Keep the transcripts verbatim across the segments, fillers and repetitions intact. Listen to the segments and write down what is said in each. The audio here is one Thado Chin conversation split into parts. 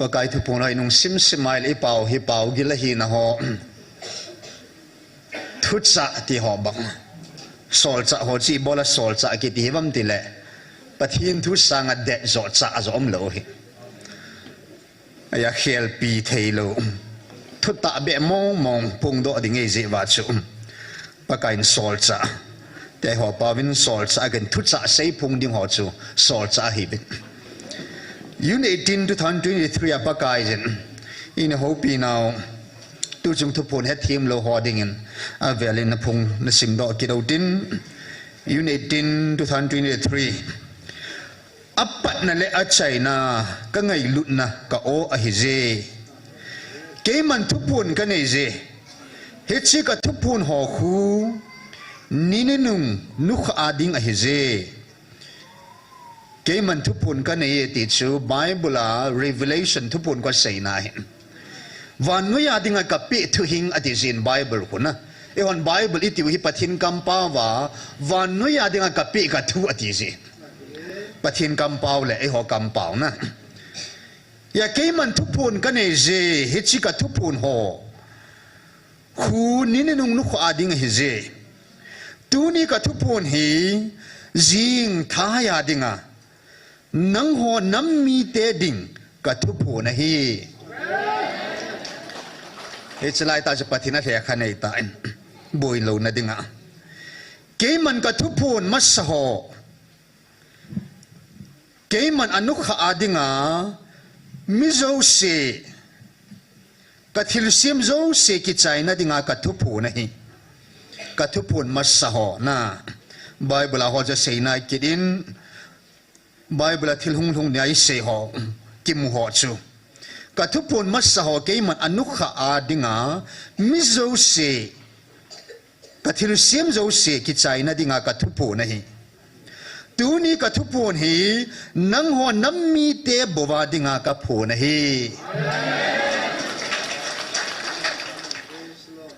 Pakai thuphon ho i nung simsim a ile i pao hi pao gil ahina ho. Thuchah ti ho bang. Solchah ho chu ibola solchah kiti hi ham tile, Pathen thu sanga det jo chah jo umlou hi. Ahi a khelpi theilou. Thutah beh mong mong phongdoh ding ahi jeh uva chu. Pakaiyin solchah. Te ho paovin solchah, ahin thuchah seiphong ding ho chu solchah ahiuvin. June eighteen, two thousand twenty-three a Pakaiyin eina houpi nau, tuchung thuphon hethem lou ho dingin avelin naphong nasimdoh kit utin. June eighteen, two thousand twenty-three. Apatna le achaina, kangailutna ka aw ahije. Keiman thuphon kanei je. Hiche ka thuphon ho khu, ni ninung nukhah a ding ahije. Keiman thuphon kanei e ti chu Bible a Revelation thuphon khu aseina ahi. Vannoi a dinga kapeh thuhing ati jin Bible khu na. Eihon Bible itiu hi Pathen kampao a, vannoi a dinga kapeh kathu ati ji. Pathen kampao le eiho kampao na. Ahi a keiman thuphon kanei je, hiche ka thuphon ho khu ni ninung nukhah a ding ahije. Tuni ka thuphon hi jing thai a dinga nangho nam mite ding ka thuphon ahi. Hiche laitah chu Pathen a lhekha neitan, boilouna dinga. Keiman ka thuphon masa ho, keiman anukhah a dinga mi jouse, ka thilsem jouse kichaina dinga ka thuphon ahi. Ka thuphon masa ho na. Bible a ho chu aseina kit in, Bible a thil hunglhung nia isei ho, kimu ho chu. Ka thuphon masa ho keiman anukhah a dinga mi jouse, ka thilsem jouse kichaina dinga ka thuphon ahi. Tuni ka thuphon hi nangho nam mite bou a dinga kaphon ahi.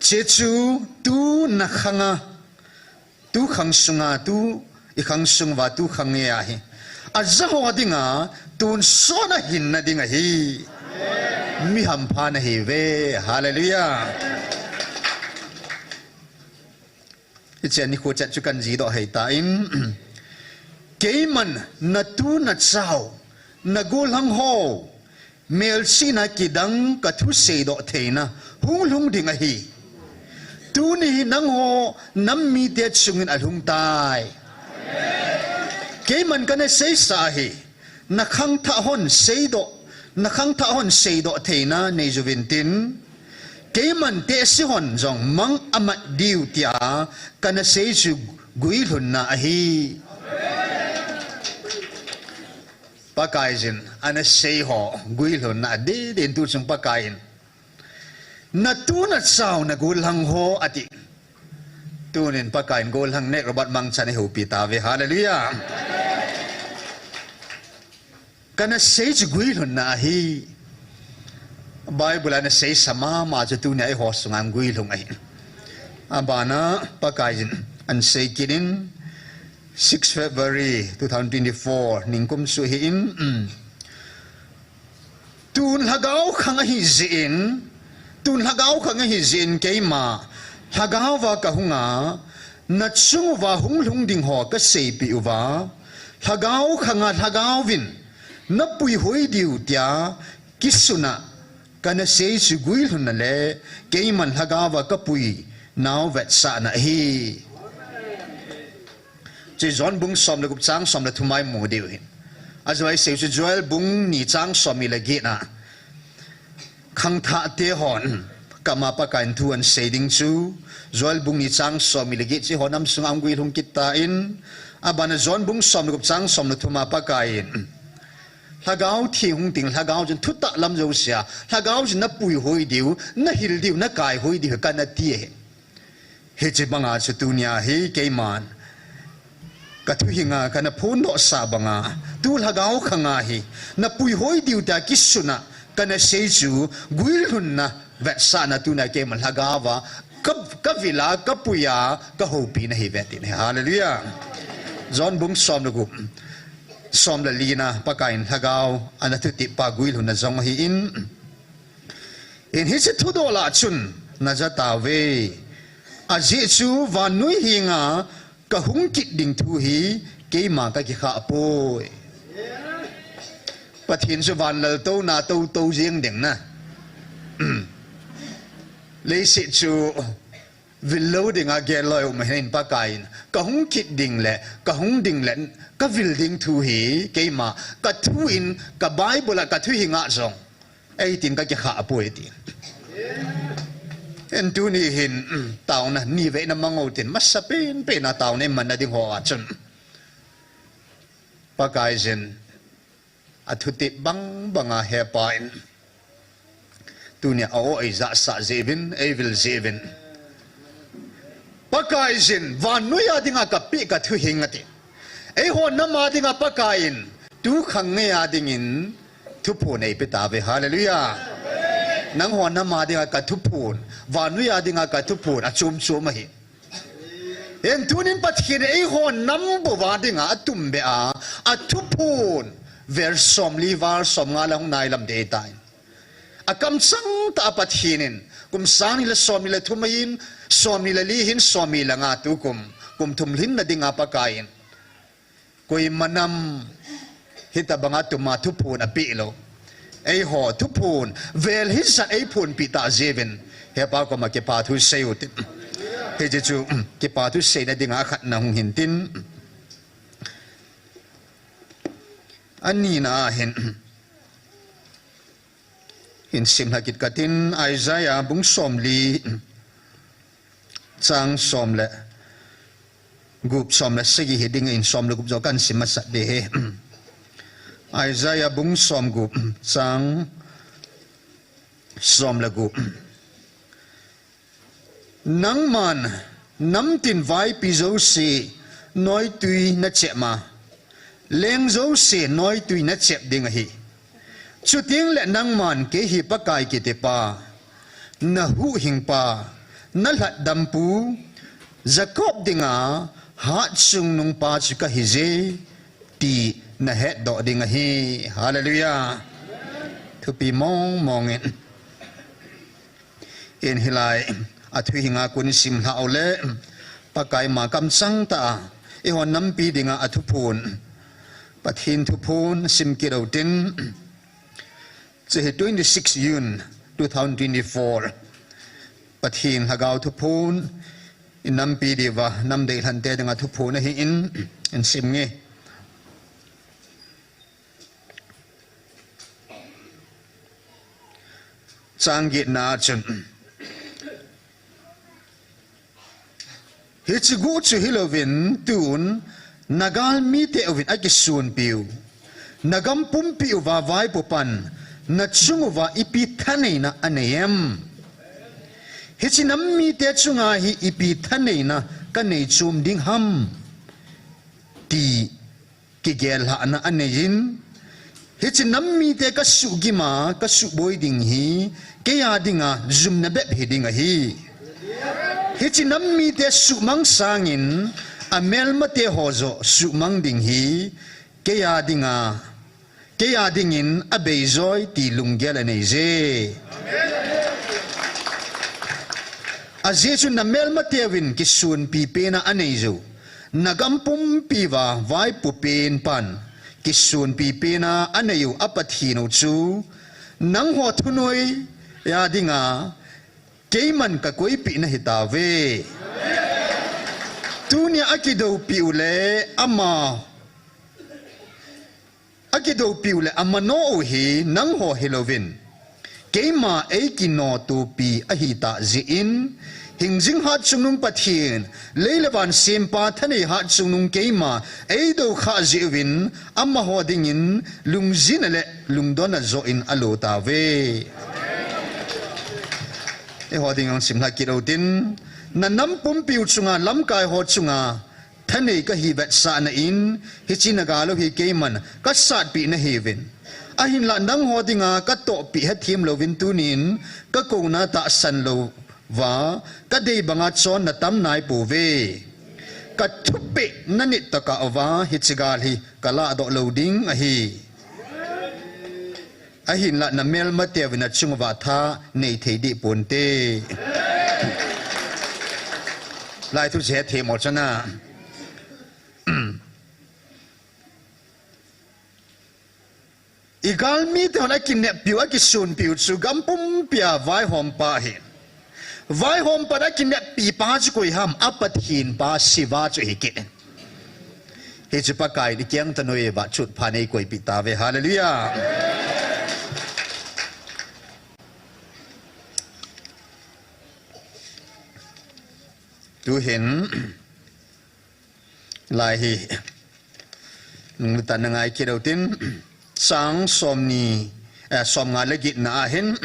Hichu tu nakhanga, tu khang sunga, tu ikhang sung uva tu khang ngei ahi. Aja ho dinga tonsot a hinna ding ahi. Mi hampha nahiuve. Hallelujah. Hiche nikho chet chu kahin jihdoh ahitan, keiman natu nachao, nagollhang ho melchihna kidang kathuseidoh theina hunglhung ding ahi. Tuni hi nangho nam mite chungin alhungtai. Keiman kana seisa ahi. Nakhangthah hon seidoh, nakhangthah hon seidoh theina neijuvintin, keiman tehse hon jong mang amat diu tia kana sei chu guilhunna ahi. Pakaiyin ana sei ho guilhunna adeh deh in, tuchung Pakaiyin natu nachao nagollhang ho ati. Tunin Pakaiyin gollhang neh Robert Mangchan eihoupi tauve. Hallelujah. Kana sei chu guilhunna ahi. Bible a ana seisa mama chu tunia eiho sunga guilhung ahi. Abana Pakaiyin ahin sei kit in, six February two thousand twenty-four ningkum chu ahin, tun lhagao khang ahijeh in, tun lhagao khang ahijeh in keima lhagao va kahunga, nachung uva hunglhung ding ho kaseipeh uva, lhagao khanga lhagaovin napuihoi diu tia kisuna kana sei chu guilhunna le keiman lhagao va kapuinau vetsahna ahi. Chu John bung som le gup chang som le thum a imu diu ahi. Ajou a isei chu Joel bung ni chang somni le get a khangthah te hon kama Pakaiyin thu ahin sei ding chu, Joel bung ni chang somni le get chu eiho nam sunga hung guilhung kit tan, abana John bung som le gup chang som le thum a Pakaiyin lhagao theng hung teng, lhagao chun thutah lam jousea, lhagao chun napuihoi diu, nahil diu, nakaihoi diu kana ti ahi. Hiche banga chu tunia hi keiman kathuhinga kana phondohsah banga, tu lhagao khanga hi napuihoi diu tia kisuna kana sei chu guilhunna vetsahna, tunia keiman lhagao va ka, kavila, kapuia, kahoupina ahiuve tina ahi. Hallelujah. John bung som le gup som le lina Pakaiyin lhagao ana thutep pa guilhunna jong ahin, in hiche thudoh lah chun naja tauve. Ajeh chu vannoi henga kahung kit ding thu hi keima kakikhah poi. Pathen chu vanlal touna toutou jeng ding na. Leiset chu vil lou dinga gel loi um ahin, Pakaiyin kahung kit ding le kahung ding le kavil ding thu hi keima kathu in, ka Bible a kathu hi ngah jong eitin kakikhah poi ti. Hin tuni hin taona nivei na mang utin, masapen pen a taona iman nading ho a chun Pakaiyin athutep bang banga hepa in tunia a-o eijahsah jeh uvin, eivil jeh uvin, Pakaiyin vannoi a dinga kapeh kathu hing ati. Eiho nam a dinga Pakaiyin tukhang ngei a dingin thuphon eipe tauve. Hallelujah. Nangho nam a dinga kathuphon, vannoi a dinga kathuphon achom chom ahi. Hin tunin Pathen in eiho nam bou a dinga atumbeh a, athuphon vel somli val somnga le hung nailam ding ahitai. Akamchang tah a Pathen in kum sang ni le somni le thum ahin, somni le li hin somni le nga tukum, kum thum lhinna dinga Pakaiyin koima nam hitobanga tuma thuphon apeh lou. Eiho thuphon vel hijat eiphonpeh tah jeh uvin hepa koma kipathu sei utin. Hiche chu kipathu seina dinga khatna hung hintin, anina ahin hin simlha kit katin, Isaiah bung somli chang som le gup, som le sagi hi dingin som le gup joh kahin sim masat ding ahi. Isaiah bung somgup chang som le gup. Nangman namtin vaipi jouse noitui nachep a, leng jouse noitui nachep ding ahi. Chuteng le nangman kei hi Pakai kitipa, nahuhhingpa, nalhatdampu, Jacob dinga hatchungnungpa chu kahije, ti nahetdoh ding ahi. Hallelujah. Thupi mong mong in. In hilai a thuhing a kon isim lhah u le, Pakai ma kamchang tah a, eiho nampi dinga athuphon, Pathen thuphon sim kit utin, hiche hi twenty-six June two thousand twenty-four, Pathen Lhagao thuphon, inampi diuva, namdei lhante dinga thuphon ahin, in sim nge. Chang getna chun, hiche guh chu hilouvin tun nagalmite uvin akisonpiu, nagam pumpi uva vaipopan nachung uva ipi thaneina anei em? Hiche nammite chunga hi ipi thaneina kanei chom ding ham? Ti kigellhahna aneiyin, hiche nammite kasuhgim a, kasuhboi ding hi, keiya dinga jumna bep hiding ahi. Hiche nammite suhmang sangin, amelmate ho joh suhmang ding hi, keiya dinga, keiya dingin abeijoi ti lunggel aneije. Ajeh chu namelmateuvin kisonpi pena aneiyu, nagam pumpi uva vaipopen pan kisonpi pena aneiyu a Pathen u chu, nangho thunoiya dinga keiman kakoipeh nahitauve. Tunia akidoupiu le ama, akidoupiu le amanoh u hi nangho hilouvin, keima eikinotopi ahitah jeh in, hingjing hatchungnung Pathen, lei le van sempa thanei hatchungnung keima eidoukhah jeh uvin, amaho dingin lungjinna le lungdonna joh in alo tauve. Eiho dingin simlha kit utin, nanam pumpiu chunga, lamkaiho chunga thanei kahi vetsahna in, hiche nagal u hi keiman kasatpeh nahiuvin, ahinla nangho dinga katohpeh hethem louvin tunin kakouna tahsan louva kadei banga chonna tam naipouve. Ka thupeh na nit taka uva hiche gal hi ka lahdoh lou ding ahi. Ahinlah na melmateu vin na chung uva tha nei thei dih ponte. Lai thu se thei mo chana. I galmite hon a kineppiu, a kisunpiu chu gam pumpia vaihompa hi. Vaihompa a kineppipa chu koi ham, a Pathenpa Shiva chu hi kit. Hichu Pakai in i keng tanoiya chutpha nei koipeh tauve. Hallelujah. Tuhin, lai hi nunglutan na ngai kit utin, chang somni, eh, somnga le getna ahin.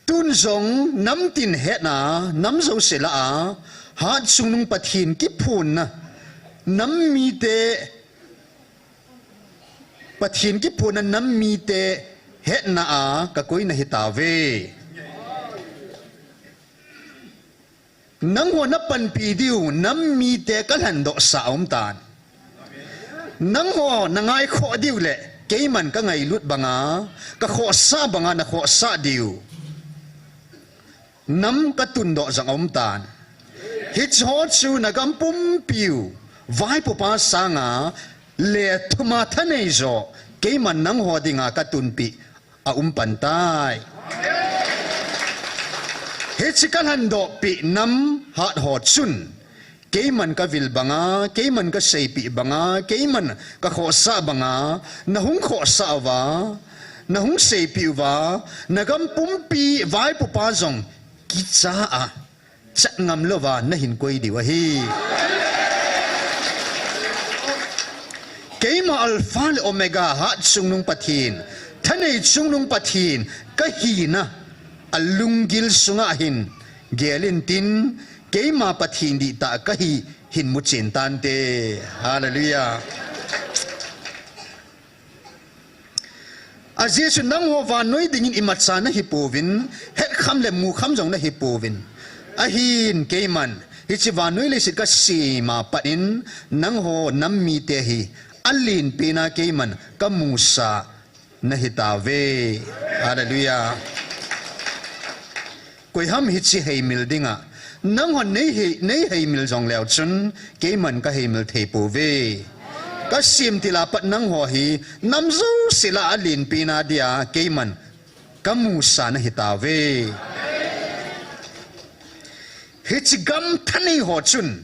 Tun jong namtin hetna, nam jouse lah a, hatchungnung Pathen kiphonna, nam mite, Pathen kiphonna nam mite hetna a ka koi na hitauve. Nangho na panpi diu, nam mite ka lhandohsah aumtan. Nangho na ngaikhoh diu le, keiman ka ngailut banga, ka khohsah banga na khohsah diu. Nam ka tundoh jong aumtan. Hicheho chu na gam pumpiu, vaipopa sanga, le thuma thanei jo, keiman nangho dinga ka tunpeh, aum pantai. Hiche ka lhandohpeh nam hatho chun, keiman ka vil banga, keiman ka seipeh banga, keiman ka khohsah banga, na hung khohsah uva, na hung seipeh uva, na gam pumpi vaipopa jong kicha a, chat ngam louva na hin koi diu ahi. Keima Alpha le Omega, hatchungnung Pathen, thanei chungnung Pathen ka hina, a lunggil sunga hin gel intin, keima Pathen dihtah ka hi hin muchen tante. Hallelujah. Ajeh chu nangho vannoi dingin imacha na hipouvin, hetkham le mukham jong na hipouvin. Ahin keiman, hiche vannoi leiset ka sema pat in, nangho nam mite hi, alen pena keiman, ka musa na hitauve. Hallelujah. Koiham hiche heimil dinga, nanghon nei hei, nei heimil jongleu chun, keiman ka heimil thei pouve. Ka semtil a pat nangho hi, nam jouse lah a alen pena dia, keiman ka musa na hitauve. Hiche gam thanei ho chun,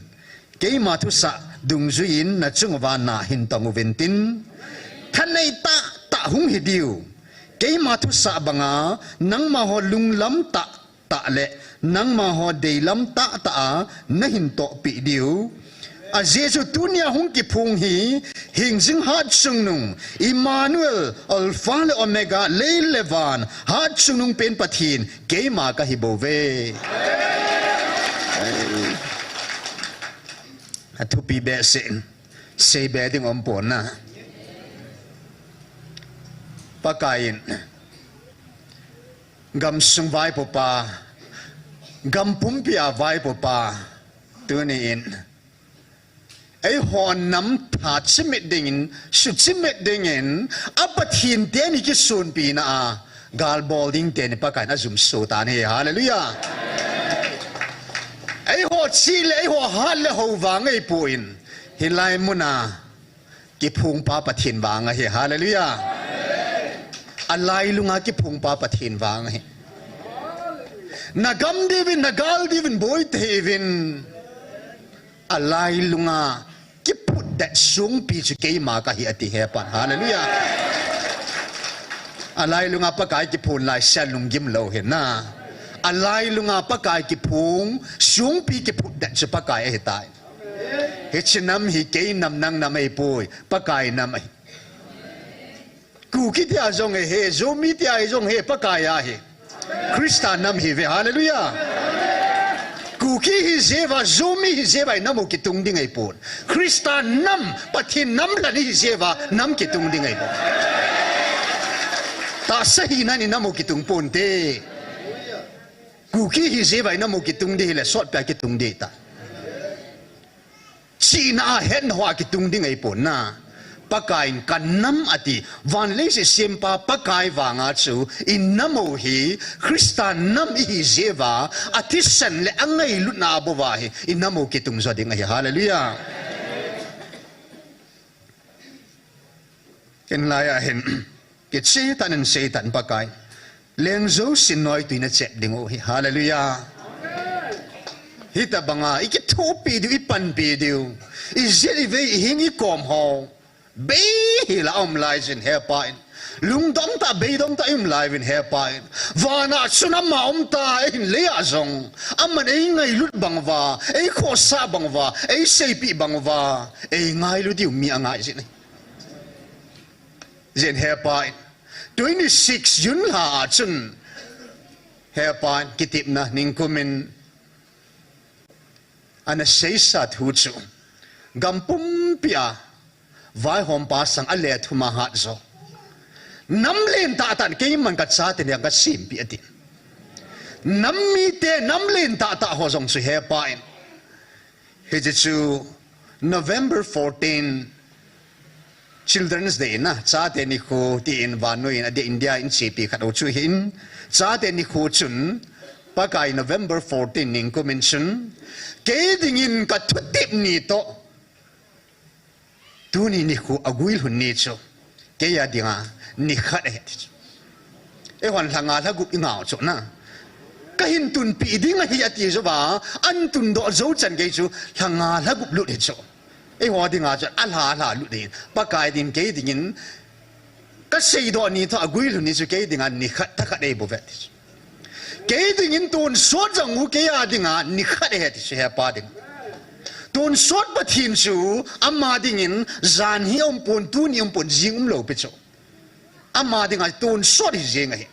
keima thusah dungjuiyin na chung uva na hin tong uvin tin, thanei tahtah hung hi diu. Keima thusah banga, nangma ho lunglam tahtah le, nangma ho deilam tahtah a, na hin tohpeh diu. Ajeh chu tunia hung kiphong hi, hingjing hatchungnung, Emmanuel, Alpha le Omega, lei le van, hatchungnung pen Pathen, keima ka hi bouve. Athupi behseh in, seibe ding umpon na. Pakaiyin, gamsung vaipopa, gam pumpia vaipopa, tuni in, eiho nam tha chimit dingin, su chimit dingin, a Pathen teni kisunpina a, gal bol ding teni Pakaiyin ajumso tan ahi. Hallelujah. Eiho chi le, eiho hat le ho vang ahipon, hilai muna kiphongpa Pathen vang ahi. Hallelujah. Alailunga kiphongpa Pathen vang ahi. Na gam diuvin, na gal diuvin, boi teuvin. Alailunga kiphutdet songpi chu keima ka hi ati hepan. Hallelujah. Alailunga Pakai kiphong lai sia lunggim lou hina. Alailunga Pakai kiphong songpi kiphutdet chu Pakai ahitai. Hiche nam hi kei nam nang nam ahipoi, Pakai nam ahi. Kuki tia jong ahi, Zomi tia jong ahi, Pakai ahi. Christa nam ahiuve, hallelujah. Kuki hijeh uva, Zomi hijeh uva, i nam u kitung ding ahipon. Christa nam, Pathen nam lhan hijeh uva, nam kitung ding ahipon. Tahsa hinan i nam u kitung ponte. Kuki hijeh uva i nam u kitung ding hile, sotpia kitung ding ta. tina a hetna hoa kitung ding ahipon na. Pakaiyin kanam ati, van leiset sempa Pakai vanga chu inam u hi Christa nam ihi jeh uva, athisan le angailutna a bou uva hi inam u kitung jo ding ahi. Hallelujah. Ken lai a hin, kiche tan in sei tan Pakai. Leng jousen noitui na chep ding u hi. Hallelujah. Hitabanga, i kithopi diu, i panpi diu. I jil i vei, i hing i kom ho. Bei hila um lai jin he Pa in. Lungdong ta, beidong ta i um lai vin he Pa in. Vana chun ama um ta, eihin leiya jong. Aman ei ngailut bang uva, ei khosa bang uva, ei seipi bang uva. Ei ngailu diu mi angai jin. Jin he Pa in, twenty six June lha a chun, he Pa in, kitepna ningkum in, ana seisa thu chu, gam pumpi a, vaihompa sang a le thum a hat jo. Nam len tah tah in keiman ka chate nia ka sempi ati. Nam mite, nam len tah tah ho jong chu he Pa in. Hiche chu November fourteen, Children's Day na, chate nikho tin vannoi in adeh India in chepi khat u chu hin, chate nikho chun, Pakai November fourteen ningkum in chun, kei dingin ka thutep ni toh, tuni nikho aguilhun ni chu, keiya dinga ni khat ahi ti chu. Eihon lha nga lha gup i ngah u chu na. Ka hin tunpi ding ahi ati jou va, ahin tundoh jou chan gei chu lha nga lha gup lut hi chu. Eiho dinga chu a lha lha lut hi. Pakai ding kei dingin ka seidoh ni toh aguilhun ni chu kei dinga ni khat thakhat ahi bouve ti chu. Kei dingin tonsot jong u keiya dinga ni khat ahi ti chu he Pa ding. Tonsot Pathen chu ama dingin jan hi umpon, tuni umpon, jing umlou pi chu. Ama dinga tonsot hi jing ahi.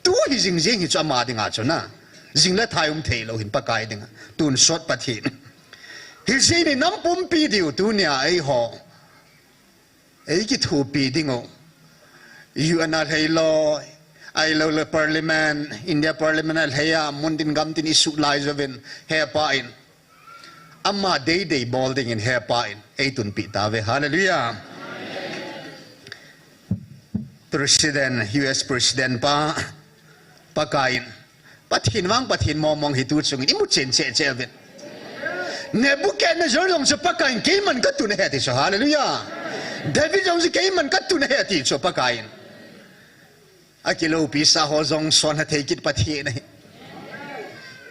Tu hi jing jing hi chu ama dinga chu na. Jing le thai um thei lou hin Pakai dinga. Tonsot Pathen. Hijeh in nam pumpi diu tunia eiho. Ei kithopi ding u. U N a lhei loi, ahilou le Parliament, India Parliament a lhei a, mun tin gam tin i suh lai jouvin, he Pa in. Ama deidei bol dingin he Pa in ei tunpi tauve. Hallelujah. President, U S President pa, Pakai in. Pathen vang Pathen mong mong hi tu chungin i mu chen cheh cheh uvin. Nebuchadnezzar jong chu Pakai in keiman ka tun ahi ati chu. Hallelujah. David jong chu keiman ka tun ahi ati chu Pakai in. A kiloupisa ho jong son ha thei kit Pathen ahi.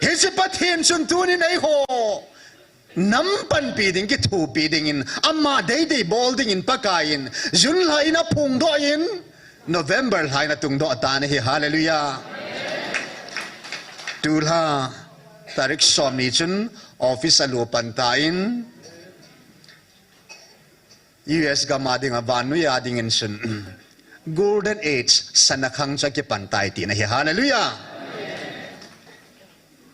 Hiche Pathen chun tunin eiho. Nam panpi ding, kithopi dingin, ama deidei bol dingin Pakai in, June lha in aphongdoh in, November lha in atungdoh tan ahi, hallelujah. Tulha, tarik som ni chun, office alu pan tan, U S gam a dinga vannoi a dingin chun, Golden Age, sana khang chu akipan tai tina ahi, hallelujah.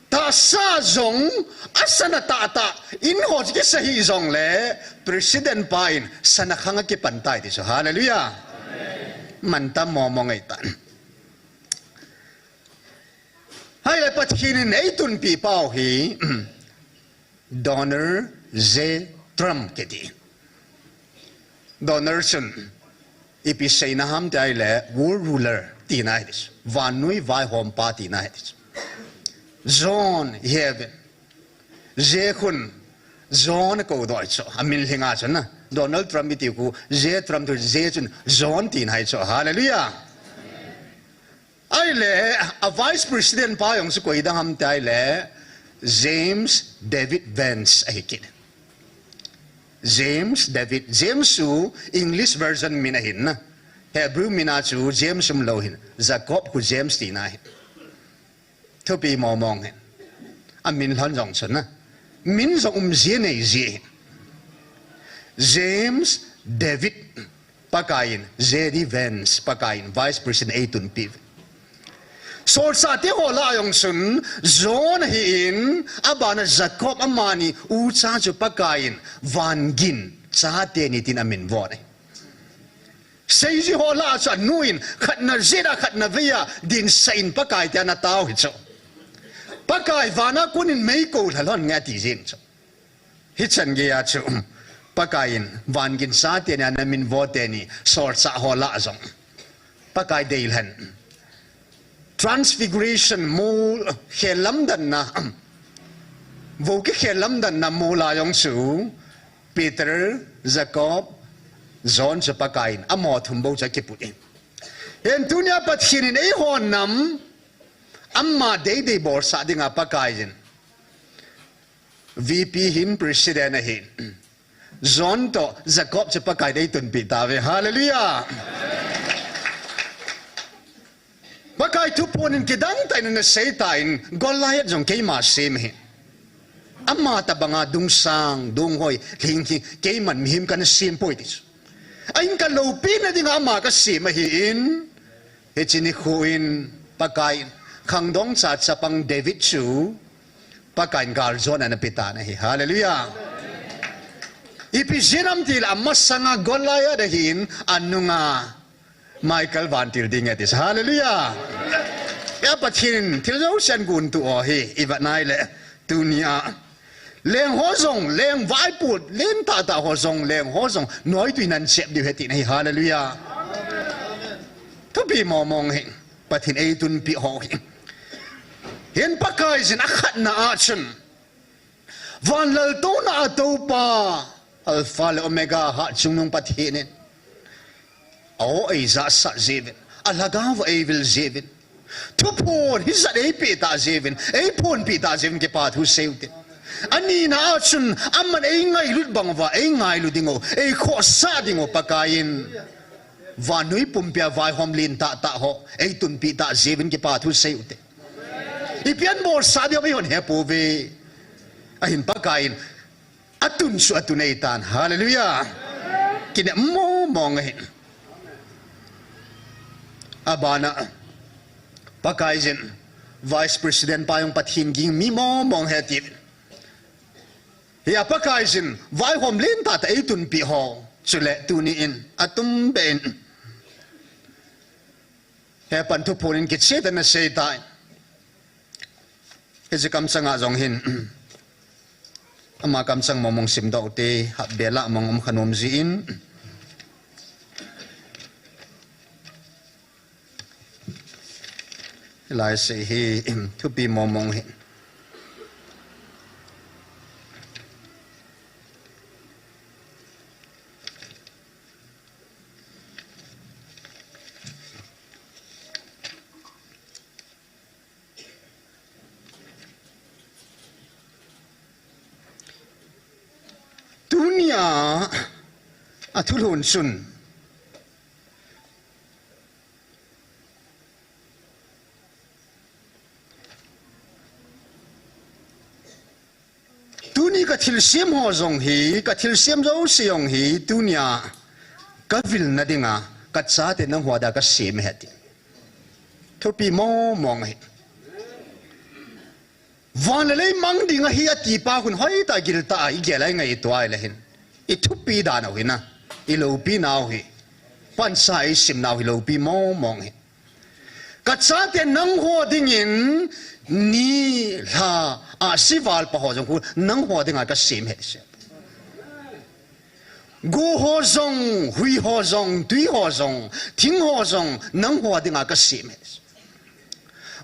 Tahsa jong, asana tahtah, in ho chu kisa hih jongle, President pa in, sana khang akipan tai ti chu. Hallelujah. Mantam mong mong ahitan. Haile Pathen in eitunpi pau hi, Donald J Trump kiti. Donald chun, ipi seina ham ti ahile, world ruler tina ahi ti chu. Vannoi vaihompa tina ahi ti chu. John, heaven. J khun, John akou doh chu. Amin lhinga chun na. Donald Trump iti khu, J Trump tu, J chun, John tina ahi chu. Hallelujah. Ahile, a Vice President pa jong chu koi dang ham ti ahile, James David Vance ahi kit. James David, James chu English version min ahin na. Hebrew min a chu James umlou hin. Jacob khu James tina ahin. Thupi mong mong hin. Amin lhon jong chu na. Min jong um jia nei jia hin. James David Pakai in, J D Vance, Pakai in, Vice President eitunpi. Solchahte ho lah a jong chun, John ahin, abana Jacob amani, ucha chu Pakai in, van gin, chate ni tin amin von e. Seiji ho lah a chu anu in, khatna jeh a, khatna vei a, dinsah in Pakai tia ana tao hi chu. Pakai vana kon in mei kou lha lhon nge ati jing chu. Hichan geiya chu, Pakaiyin, van gin sa teni, ana min vo teni, solchah ho lah jong Pakai deilhen. Transfiguration mol, khel lamdanna, vo kikhel lamdanna mol a jong chu, Peter, Jacob, John chu Pakaiyin, amaho thum bou chu akiput in. Hin tunia Pathen in eiho nam, ama deidei bolsah dinga Pakaiyin V P hin, President ahin. John toh Jacob chu Pakaiyin eitunpeh tauve. Hallelujah. Pakai thuphon in kidang tah in ana sei tan, Goliath jong keima sem ahi. Ama tobanga dungsang, dunghoi, lhinghi, keiman mihem kana sem poi ti chu. Ahin kaloupina dinga ama kasem ahin, hiche nikho in Pakaiyin, khangdong cha chapang David chu Pakaiyin galjona ana pe tan ahi. Hallelujah. Ipi jeh ham itile amasanga Goliath ahin, anunga Michael vantil ding ati. Hallelujah. Hia Pathen in thil jouse ahin gontoh u ahi, ivet nai le. Tunia leng ho jong, leng vaiput, leng tahtah ho jong, leng ho jong, noitui nan chep diu ahi tina ahi. Hallelujah. Thupi mong mong ahi, Pathen eitunpeh ho hi. Hin Pakaiyin akhatna a chun, van laltouna a toupa, Alpha le Omega, Hatchungnung Pathen in, a-o eijahsah jiuvin, alhagao eivil jiuvin, thuphon hijat eipeh tah jiuvin, eiphonpeh tah jiuvin kipa thu sei ute. Anina a chun, aman eingailut bang uva, eingailu diu, eikhohsah diu Pakaiyin, vannoi pumpia vaihom len tahtah ho eitunpeh tah jiuvin kipa thu sei ute. Ipi abolsah diu ham eihon hepouve. Ahin Pakaiyin atun chu atun eitan. Hallelujah. Kinem mong mong ahi. Abana Pakaiyin Vice President pa jong Pathen ging mi mong mong ahi ati. Hia Pakaiyin vaihom len tahtah eitunpeh ho, chule tuni in atumbeh in, hepan thuphon in kicheh tah in ana sei tai. Hiche kamchanga jong hin, ama kamchang mong mong simdoh ute, hapbel a mong um kha nom jin, hilai sei hi thupi mong mong ahi. Tunia athulhun chun, tuni kathilsem ho jong hi, kathilsem jouse jong hi, tunia kavilna dinga kachate nangho dia kasem ahi ati. Thupi mong mong ahi. Van le lei mang ding ahi ati pa khun hoitah a giltah a igel a ingaito a ahile hin, ithupi dan u hi na, iloupina u hi, pansa eisimna u hi loupi mong mong ahi. Kachate nangho dingin ni, lha, ahsi val pa ho jong khu nangho dinga kasem ahi ati. Go ho jong, hui ho jong, twi ho jong, thing ho jong nangho dinga kasem ahi.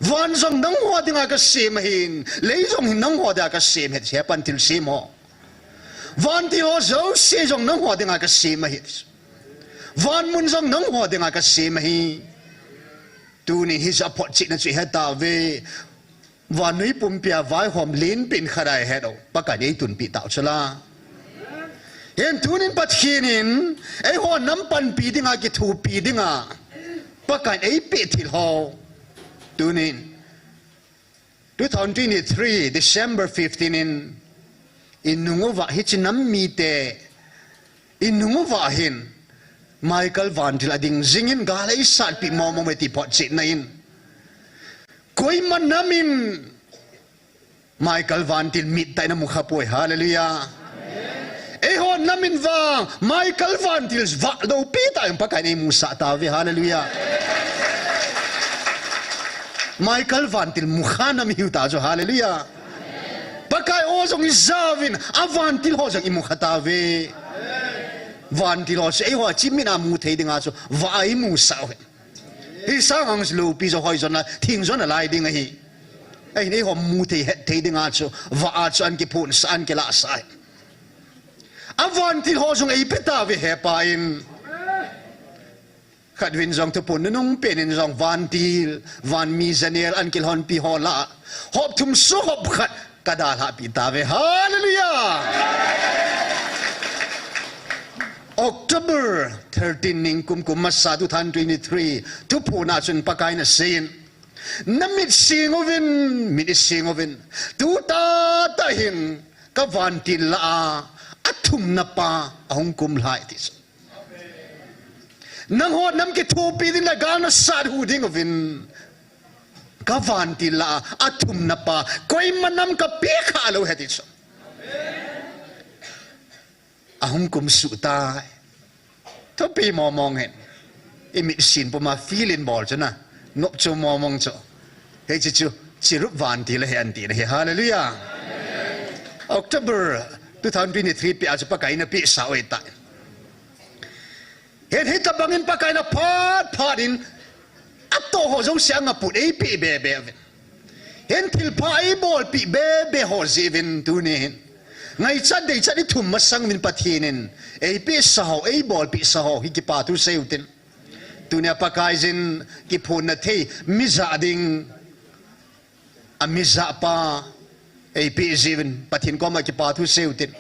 Van jong nangho dinga kasem ahin, lei jong hi nangho dinga kasem ahi, hepan thilsem ho. Vantil ho jouse jong nangho dinga kasem ahi. Van mun jong nangho dinga kasem ahi. Tuni hiche aphotchetna chu ihetauve. Vannoi pumpia vaihom lenpen khat a ihet u Pakaiyin eitunpeh tau chu la. Hin tunin Pathen in eiho nam panpi dinga, kithopi dinga Pakaiyin eipeh thil ho, tunin two thousand twenty-three December fifteen in, inung uva hiche nam mite inung uva hin Michael vantil ading jingin gal eisatpi mong mong uve ti photchetna in, koima nam in Michael vantil mittah in amu khapoi. Hallelujah. Eiho nam in vang Michael vantil vah loupi tah in Pakaiyin eimusah tauve. Hallelujah. Michael vantil mukha nam ihiu ta chu. Hallelujah. Pakai o jong ijauvin, a vantil ho jong imu kha tauve. Vantil ho chu eiho chimit a mu thei dinga chu vah a imusah u ahi. Hi sang ang chu loupi jo hoi jona, thing jona lai ding ahi. Ahin eiho mu thei het thei dinga chu vah a chu an kiphonsah, an kilahsah ahi. A vantil ho jong eipe tauve Hepa in. Khatvin jong thuphon nunung penin jong vantil, vanmi janel an kilhonpi ho lah a hop thum soh hop khat kadalhah peh tauve. Hallelujah! October thirteen ningkum, kum masa two thousand twenty-three, thuphon a chun Pakai in aseiyin, namit sing uvin, mit ising uvin, tu tahtah hin ka vantil lah a, athumna pa ahung kum lhai ati chu. Nangho nam kithopi ding le gal nasat hu ding uvin. Ka vantil lah a, athumna pa, koima nam kapeh kha lou ahi ati chu. Ahung kum suh tai. Thupi mong mong hin. Imit sin puma feel in bol chu na. Nop chu mong mong chu. Hiche chu, chirup vantil ahi anti na hi. Hallelujah. October two thousand twenty-three peh a chu Pakai in apehsah u ahitai. Hin hitabang in Pakai in aphat phat in atoh ho jouse angaput eipeh be be uvin. Hin thilpha eibolpeh be be ho jeh uvin tuni hin. Ngaichat deichat ithum masang uvin Pathen in eipehsa ho, eibolpehsa ho hi kipa thu sei utin. Tunia Pakaiyin kiphonna thei, mi jah ding, a mi jah pa eipeh jeh uvin Pathen koma kipa thu sei utin.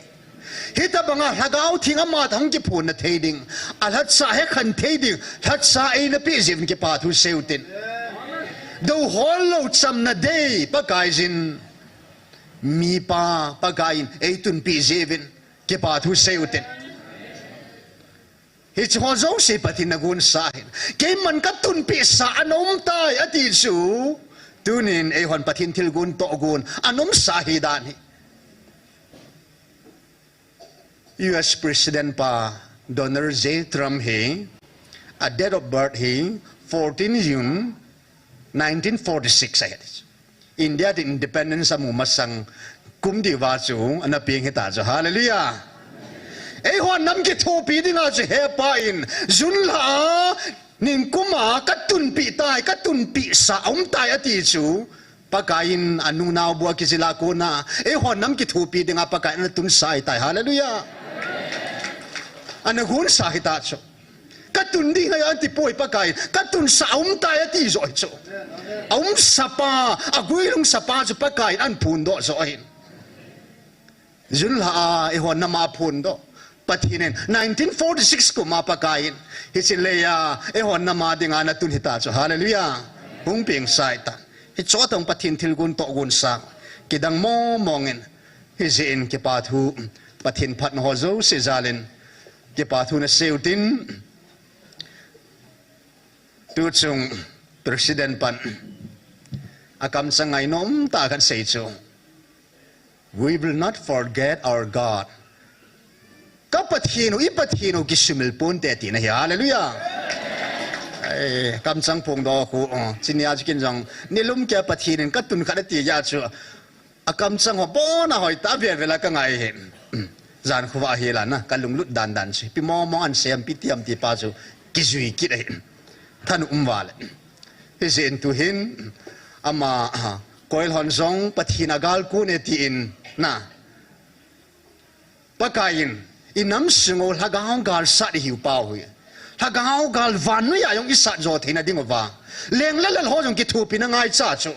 Hitabanga Lhagao Theng amatah hung kiphonna thei ding, a lhacha hekhen thei ding, lhacha eina peh jeh uvin kipa thu sei utin. Dou hol lou chamna dei Pakaiyin mipa Pakai in eitunpeh jeh uvin kipa thu sei utin. Hiche ho jouse Pathen in agonsa ahin. Keiman katunpehsa ana um tai ati chu. Tunin eihon Pathen thilgon tohgon ana umsa ahi dan hi. U S President pa Donald J Trump hi, a date of birth hi fourteen June nineteen forty-six ahi. India ti independence amu masang kum diuva chu ana peng hita chu. Hallelujah. Eihon nam kithopi dinga chu Hepa in June lha a ningkum a katunpeh tai, katunpehsa aum tai ati chu. Pakai in anungnau bu a kijil a kona eihon nam kithopi dinga Pakai in ana tunsa ahitai. Hallelujah. Ana gonsa hita chu. Katun ding ahi anti poi Pakai in. Katunsah aum tai ati joh ahi chu. Aumsa pa, aguilhungsa pa chu Pakai in ana phondoh joh ahin. June lha a eihon nam a phondoh Pathen in nineteen forty-six kum a Pakai in hiche lei a eihon nam a dinga ana tun hita chu. Hallelujah. Hung pengsa ahitai. Hiche tong Pathen thilgon tohgon sa kidang mong mong in. Hijeh in kipa thu, Pathen phatna ho jouse jal in kipa thu nasei utin. Tuchung President pan akamchang ngainom tah khat sei chu, "We will not forget our God." Ka Pathen u, i Pathen u kisumil ponte tina ahi. Hallelujah. Ai, kamchang phongdoh khu, oh, chunia chu ken jong nilum keiya Pathen in katun khat ati jeh chu, akamchang ho bon a hoitah a vel vel a kangai ahi. Jan khovah hel a na kalunglut dan dan chu, ipi mong mong ana sei ham, ipi ti ham ti pa chu kijui kit ahi. Thanom um val e. Hijeh in tuhin ama, ah, koihon jong Pathen a gal kon e tin na. Pakai in, i nam sung u Lhagao gal sat ihiu pau hi. Lhagao gal vannoi a jong isat jo theina ding uva, leng le lal ho jong kithopina ngaicha chu.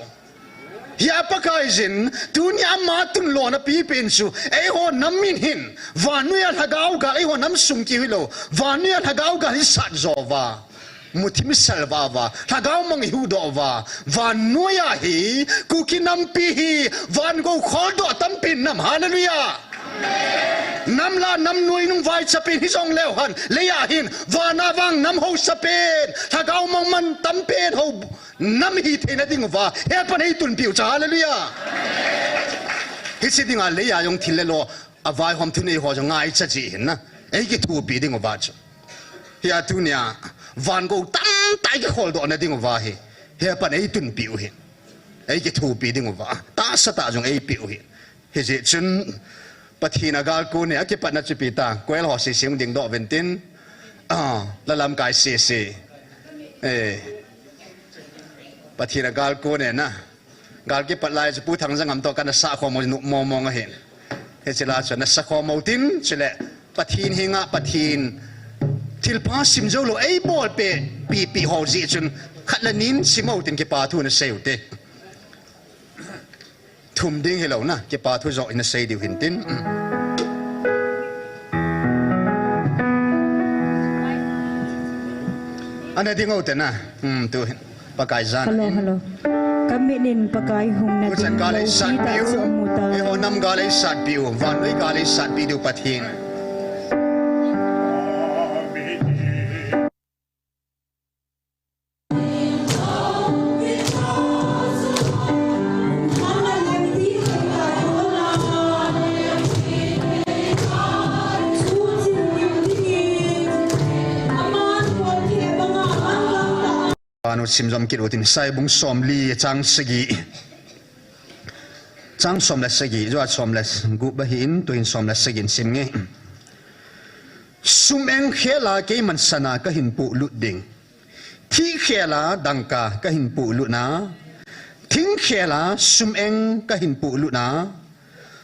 Hia Pakaiyin, tunia ama tun lona pipen chu, eiho nam min hin, vannoi a Lhagao gal, eiho nam sung kihoi lou, vannoi a Lhagao gal isat jo uva. Muthim isel vah uva, Lhagao mang ihuhdoh uva, vannoi a hi, Kuki nampi hi, vangou kholdoh tampen nam, hallelujah. Nam lah nam nuinung vaicha pen hijong leu hen, lei a hin, van a vang nam housa pen, Lhagao mang man tampen hou, nam hi theina ding uva, Hepan eitunpi u chu, hallelujah. Hiche dinga lei a jong thil le lo, avaihom thil nei ho jong ngaicha ji hin na, eikithopi ding uva chu. Hia tunia, vangou tamtah ikikholdoh na ding uva hi, Hepan eitunpi u hi. Eikithopi ding uva, tahsa tah jong eipeh u hi. Hijeh chun, Pathen a gal kon e, akipatna chu ipi ta, koel ho sese dingdoh uvin tin, ah, la lamkai sese. Eh, Pathen a gal kon e na. Gal kipat lai chu Pu Thangjangam toh kana sakhom u nu momong ahin. Hiche la chu nasa khom u tin, chule Pathen henga Pathen thilpha simjou lou, eibolpeh pipi ho jeh chun, khat le ni sim u tin kipa thu nasei u te. Thum ding hilou na, kipa thu joh in asei diu hin tin. Ana ding u te na, hmm, tu hin. Pakai jan. Hello, hello. Kamit in Pakai hung na ding lou, gal ei satpi u. Eiho nam gal ei satpi u. Vannoi gal ei satpi diu Pathen. Vannoi simjom kit u tin, Isaiah bung somli chang sagi. Chang som le sagi, jua som le gup ahin, tuhin som le sagi in sim nge. Sum-eng khel a keiman sana kahin polut ding. Thih khel a dangka kahin polut na. Thing khel a sum-eng kahin polut na.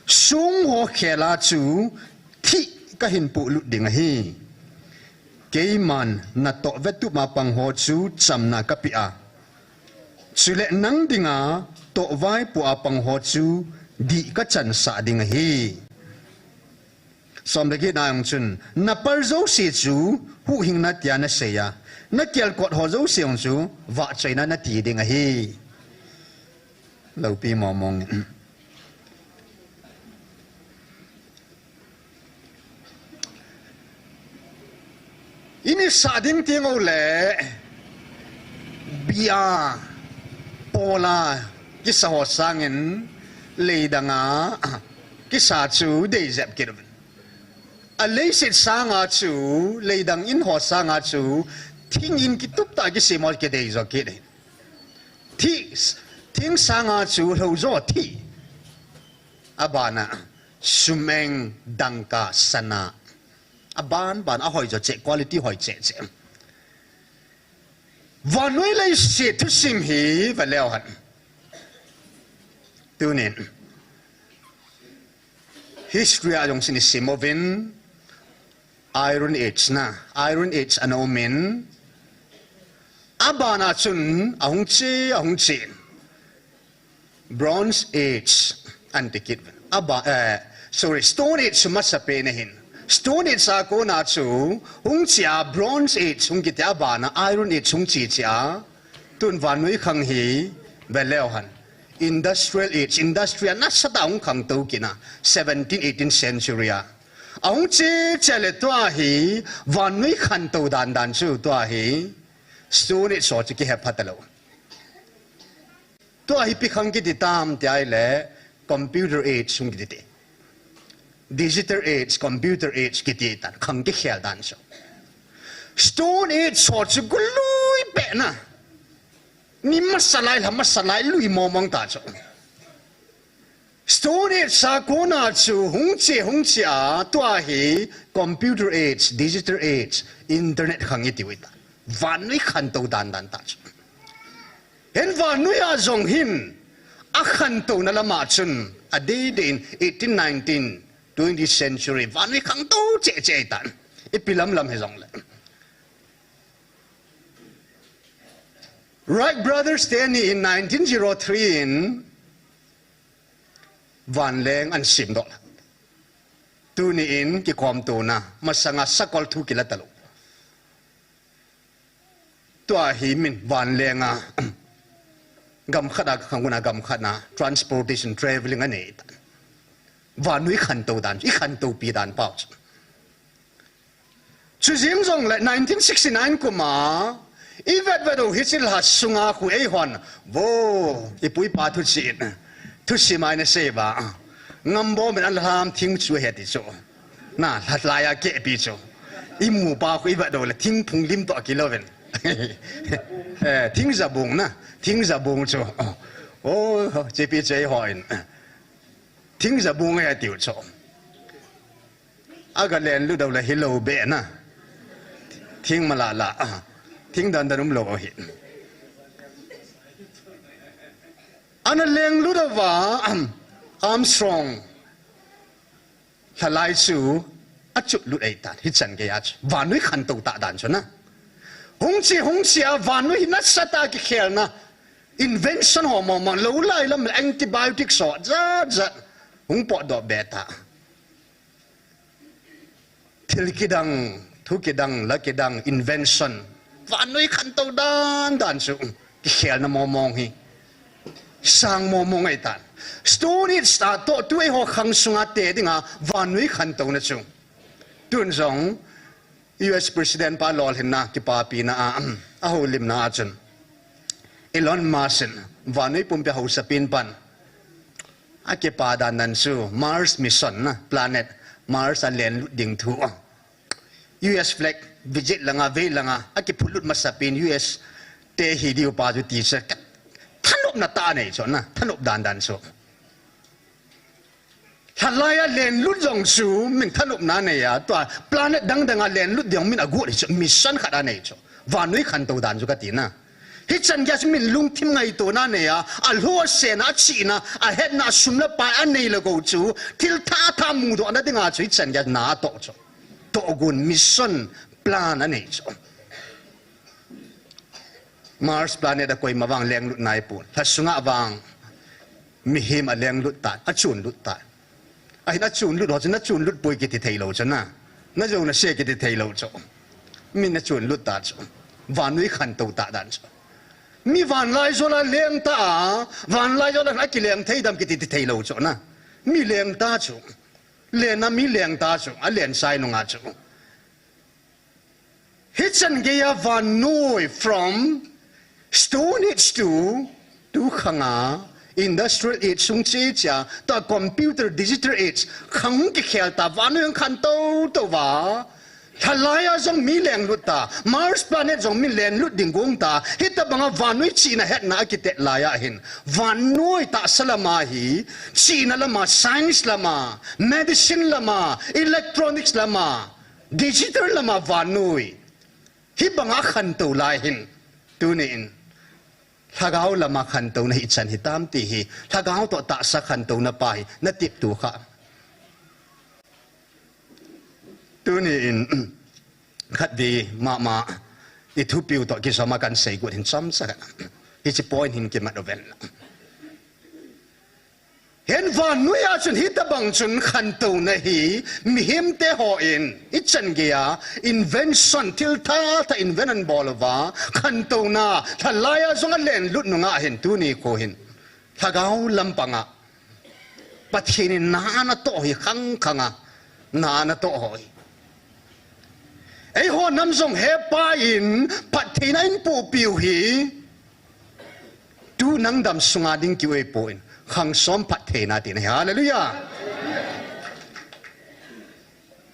Song ho khel a chu thih kahin polut ding ahi. Keiman natoh vetup a pang ho chu chamna kapeh a. Chule nang dinga tohvaipo a pang ho chu dih kachansah ding ahi. Som le get na jong chun, napal jouse chu huhhingna tia nasei a, nakelkot ho jouse jong chu vahchoina nati ding ahi. Loupi momong. Ini sa ding teng u le, bia, pola, kisa ho sangin, leidanga kisa chu deijep kit uvin. A leiset sanga chu, leidang in ho sanga chu, thing in kituptah kisem ho kidei jo kit e. Thih, thing sanga chu lhou jo thih. Abana, sum-eng, dangka, sana. Aban ban a hoi jo cheh, quality hoi cheh cheh. Vannoi leiset thusim hi veleu hen. Tunin. History a jong sin isim uvin, Iron Age na, Iron Age ana umin, abana chun ahung che, ahung che. Bronze Age anti kit. Aba, eh, sorry, Stone Age chu masapen ahin. Stone Age a kona chu hung che a, Bronze Age hung kiti, abana Iron Age hung che che a. Tun vannoi khang hi veleu hen. Industrial Age, industry a nasatah a hung khangtou kit na, seventeen, eighteen century a. Ahung che che le tua hi, vannoi khantou dan dan chu tua hi, Stone Age ho chu kihe pha talou. Tua hi ipi khang kiti tam tia ahile, Computer Age hung kiti te. Digital Age, Computer Age kiti tan, khang kikhel dan chu. Stone Age ho chu golui peh na. Ni masa lai, lha masa lai, lui momong ta chu. Stone Age a kona chu hung che, hung che a, tua hi Computer Age, Digital Age, Internet khang iti u ahitai. Vannoi khantou dan dan ta chu. Hin vannoi a jong hin, akhantouna lama chun, adei dei in eighteen, nineteen, twenty century, vannoi khangtou cheh cheh tan. Ipi lam lam hijongle. Wright Brothers teni in nineteen zero three in vanleng ana semdoh. Tuni in kikhomtona, masanga sakol thu kila talou. Tua hi min vanlenga, gam khat a khang un a gam khat na, transportation, travelling anei tan. Vannoi khantou dan, ikhantou pi dan pau chu. Chujing jongle nineteen sixty-nine kum a, ivet vet u hiche lha sunga khu eihon, vo, ipu ipa thusim, thusim a ina sei uva, Ngambom in alham thing chu ahe ti chu. Na, lha lai a kehpi chu. Imu pa khu ivet u le thingphung lim toh kilou vin. Eh, thing jabung na, thing jabung chu. Oh, oh, chepi che eihon. Thing jabu ngai atiu chu. Aga lenlut dau la hilou be na. Thing malala. Ah, thing dan dan umlou ahi. Ana lenglut uva, Armstrong lhalai chu achutlut ahitan, hichan geiya chu vannoi khantou tah dan chu na. Hung che, hung che a vannoi hi nasatah a kikhelna, invention ho mong mong, lou lai lam antibiotics ho jat jat hung potdoh be ta. Thil kidang, thu kidang, la kidang, invention. Vannoi khantou dan dan chu kikhelna mong mong hi sang mong mong ahitan. Stone Age a toh tu eiho khang sunga te dinga vannoi khantouna chu. Tun jong U S President pa lolhinna kipapina a, ahoulimna a chun Elon Musk in vannoi pumpi haosapin pan akipa dan dan chu Mars mission na, planet Mars a lenlut ding thu a. U S flag visit langa, vei langa, akiphutlut masapin U S te hi diu pa chu ti chu ka thanopna tah nei chu na, thanop dan dan chu. Lhalai a lenlut jong chu min thanopna nei a, tua planet dang dang a lenlut ding min agot hi chu, mission khat anei chu. Vannoi khantou dan chu kati na. Hichan geiya chu min lungthim ngaitona nei a, alhoh asena, achihna, ahetna, asum le pai anei le gou chu, thil thah thah mudohna dinga chu hichan geiya na atoh chu. Tohgon mission plan anei chu. Mars planet a koima vang lenglut naipon. Lha sunga vang mihem alenglut tan, achunlut tan. Ahin achunlut ho chu nachunlut poi kiti theilou chu na. Najou nase kiti theilou chu. Mi nachunlut ta chu. Vannoi khantou tah dan chu. Mi vanlaijol a leng ta a, vanlaijol a kileng thei dem kiti theilou chu na. Mi leng ta chu. Lenna mi leng ta chu. Alen sai nunga chu. Hichan geiya vannoi from Stone Age to, tu khanga Industrial Age sung che che a, ta computer digital age khang hung kikhel ta, vannoi hung khantou tou va. Lhalai a jong mi lenglut ta, Mars planet jong mi lenlut ding gong ta, hitabanga vannoi chihna hetna akitet lai a hin. Vannoi tahsa lama hi, chihna lama, science lama, medicine lama, electronics lama, digital lama vannoi. Hibanga khantou lai hin. Tuni in. Lhagao lama khantouna hichan hitam ti hi. Lhagao toh tahsa khantouna pa hi. Natip tu kha. Tuni in. Khatvei mama. I thupiu toh kisama kan seigot hin chomcha khat. Hiche point hin kimat uven. Hin vannoi a chun hitabang chun khantouna hi mihemte hon ichan geiya invention thil thah thah invent anbol uva khantouna lhalai a jong alenlut nunga hin tuni kho hin lhagao lampanga Pathen in na anatoh hi khang khanga na anatoh ho hi. Eiho nam jong hepa in phattheina in pupiu hi. Tu nang dam sunga ding kiu eipon, khang som phattheina tina hi. Hallelujah.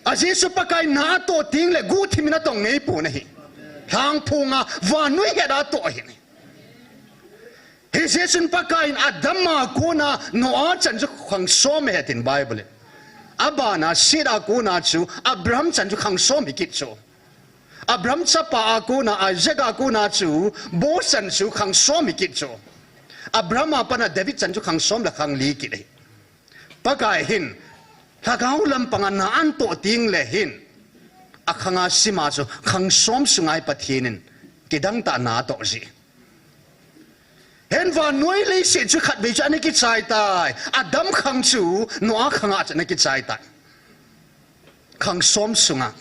A Jesu Pakai na atoh ting le guhthim in atong neipon ahi. Lhangphonga vannoi het a atoh ahi. Hijeh chun Pakai in Adam a kona Noah chan chu khang som ahi tin Bible in. Abana Seth a kona chu Abraham chan chu khang som hi kit chu. Abraham chapa a kona, Isaac a kona chu, Boaz chan chu khang som hi kit chu. Abraham a pana David chan chu khang som le khang li kit ahi. Pakai hin, lhagao lampanga na anatoh ting le hin, akhanga sima chu khang som sunga hi Pathen in, kidang tah na atoh ji. Hin vannoi leiset chu khatvei chu ana kichai tai. Adam khang chu Noah khanga chu ana kichai tai. Khang som sunga.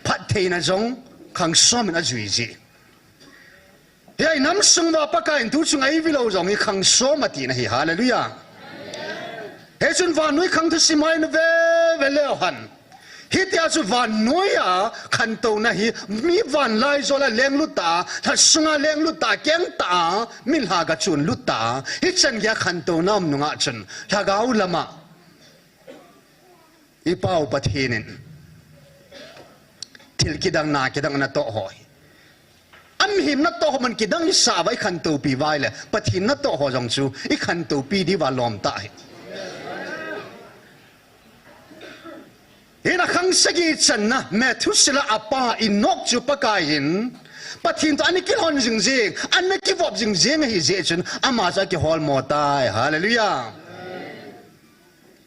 Phattheina jong khang som in ajui ji. Hiche nam sunga Pakai in tu chunga eivilou jong hi khang som atina hi. Hallelujah. Hichun vannoi khang thusim a hin ve ve leu hen. Hitia chu vannoiya khantouna hi mi vanlaijola lenglut ta, lhasunga lenglut ta, keng ta, mi lha ga chunlut ta. Hichan geiya khantouna um nunga chun lhagao lama i Pau Pathen in thil kidang na kidang natoh ho hi. Amihim natoh ho man kidang isah uva i khantou pi uva ahile Pathen natoh ho jong chu i khantou pi diuva lom tah ahi. sagi channa Methuselah apa Enoch chu Pakai in Pathen toh ana kilhon jing jing, ana kivop jing jing ahi jeh chun ama chu akiholmo tai. Hallelujah.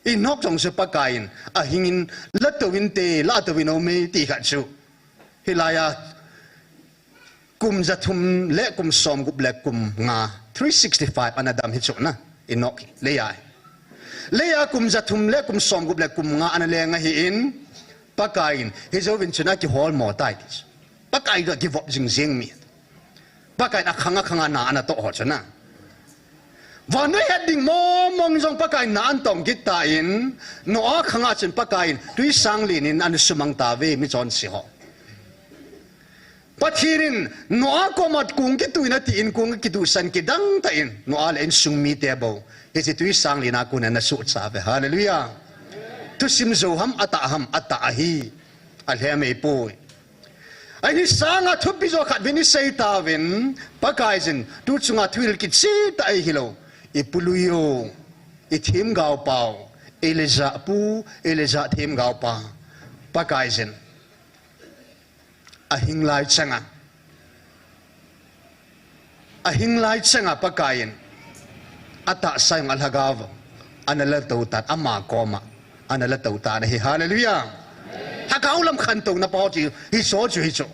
Enoch jong chu Pakai in ahing in, la tou inte, la tou in aume ti khat chu. Hilai a kum jathum le kum somgup le kum nga, three sixty-five ana dam hi chu na, Enoch hi, leiya hi. Leiya kum jathum le kum somgup le kum nga ana leng ahi in, Pakai in, hijouvin chun akiholmo tai ti chu. Pakai toh kivop jing jing mi. Pakai in akhang akhang a na ana toh ho chu na. Vannoi het ding mong mong jong Pakai in na ana tong kit tan, Noah khang a chun Pakai in twisang len in ana sumang tauve, michonse ho. Pathen in Noah koma kong kituina tin kong kituisan kidang tah in, Noah le insung mite bou hiche twisang len a kon in ana suhcha uve. Hallelujah. Thusim jou ham, atah ham, atah ahi. Alhem ahipoi. Ahi sanga thupi jo khat vin isei tauvin, Pakai in tu chunga thuhil kicheh tah ahi hilou. I pu lui u, i themgao pau, Elijah pu, Elijah themgao pa. Pakai in ahing lai changa, ahing lai changa Pakai in atahsa jong alhagao ana la tou tan, ama koma ana la tou tan ahi. Hallelujah. Lhagao lam khantouna pa ho chu hiche chu, hiche chu.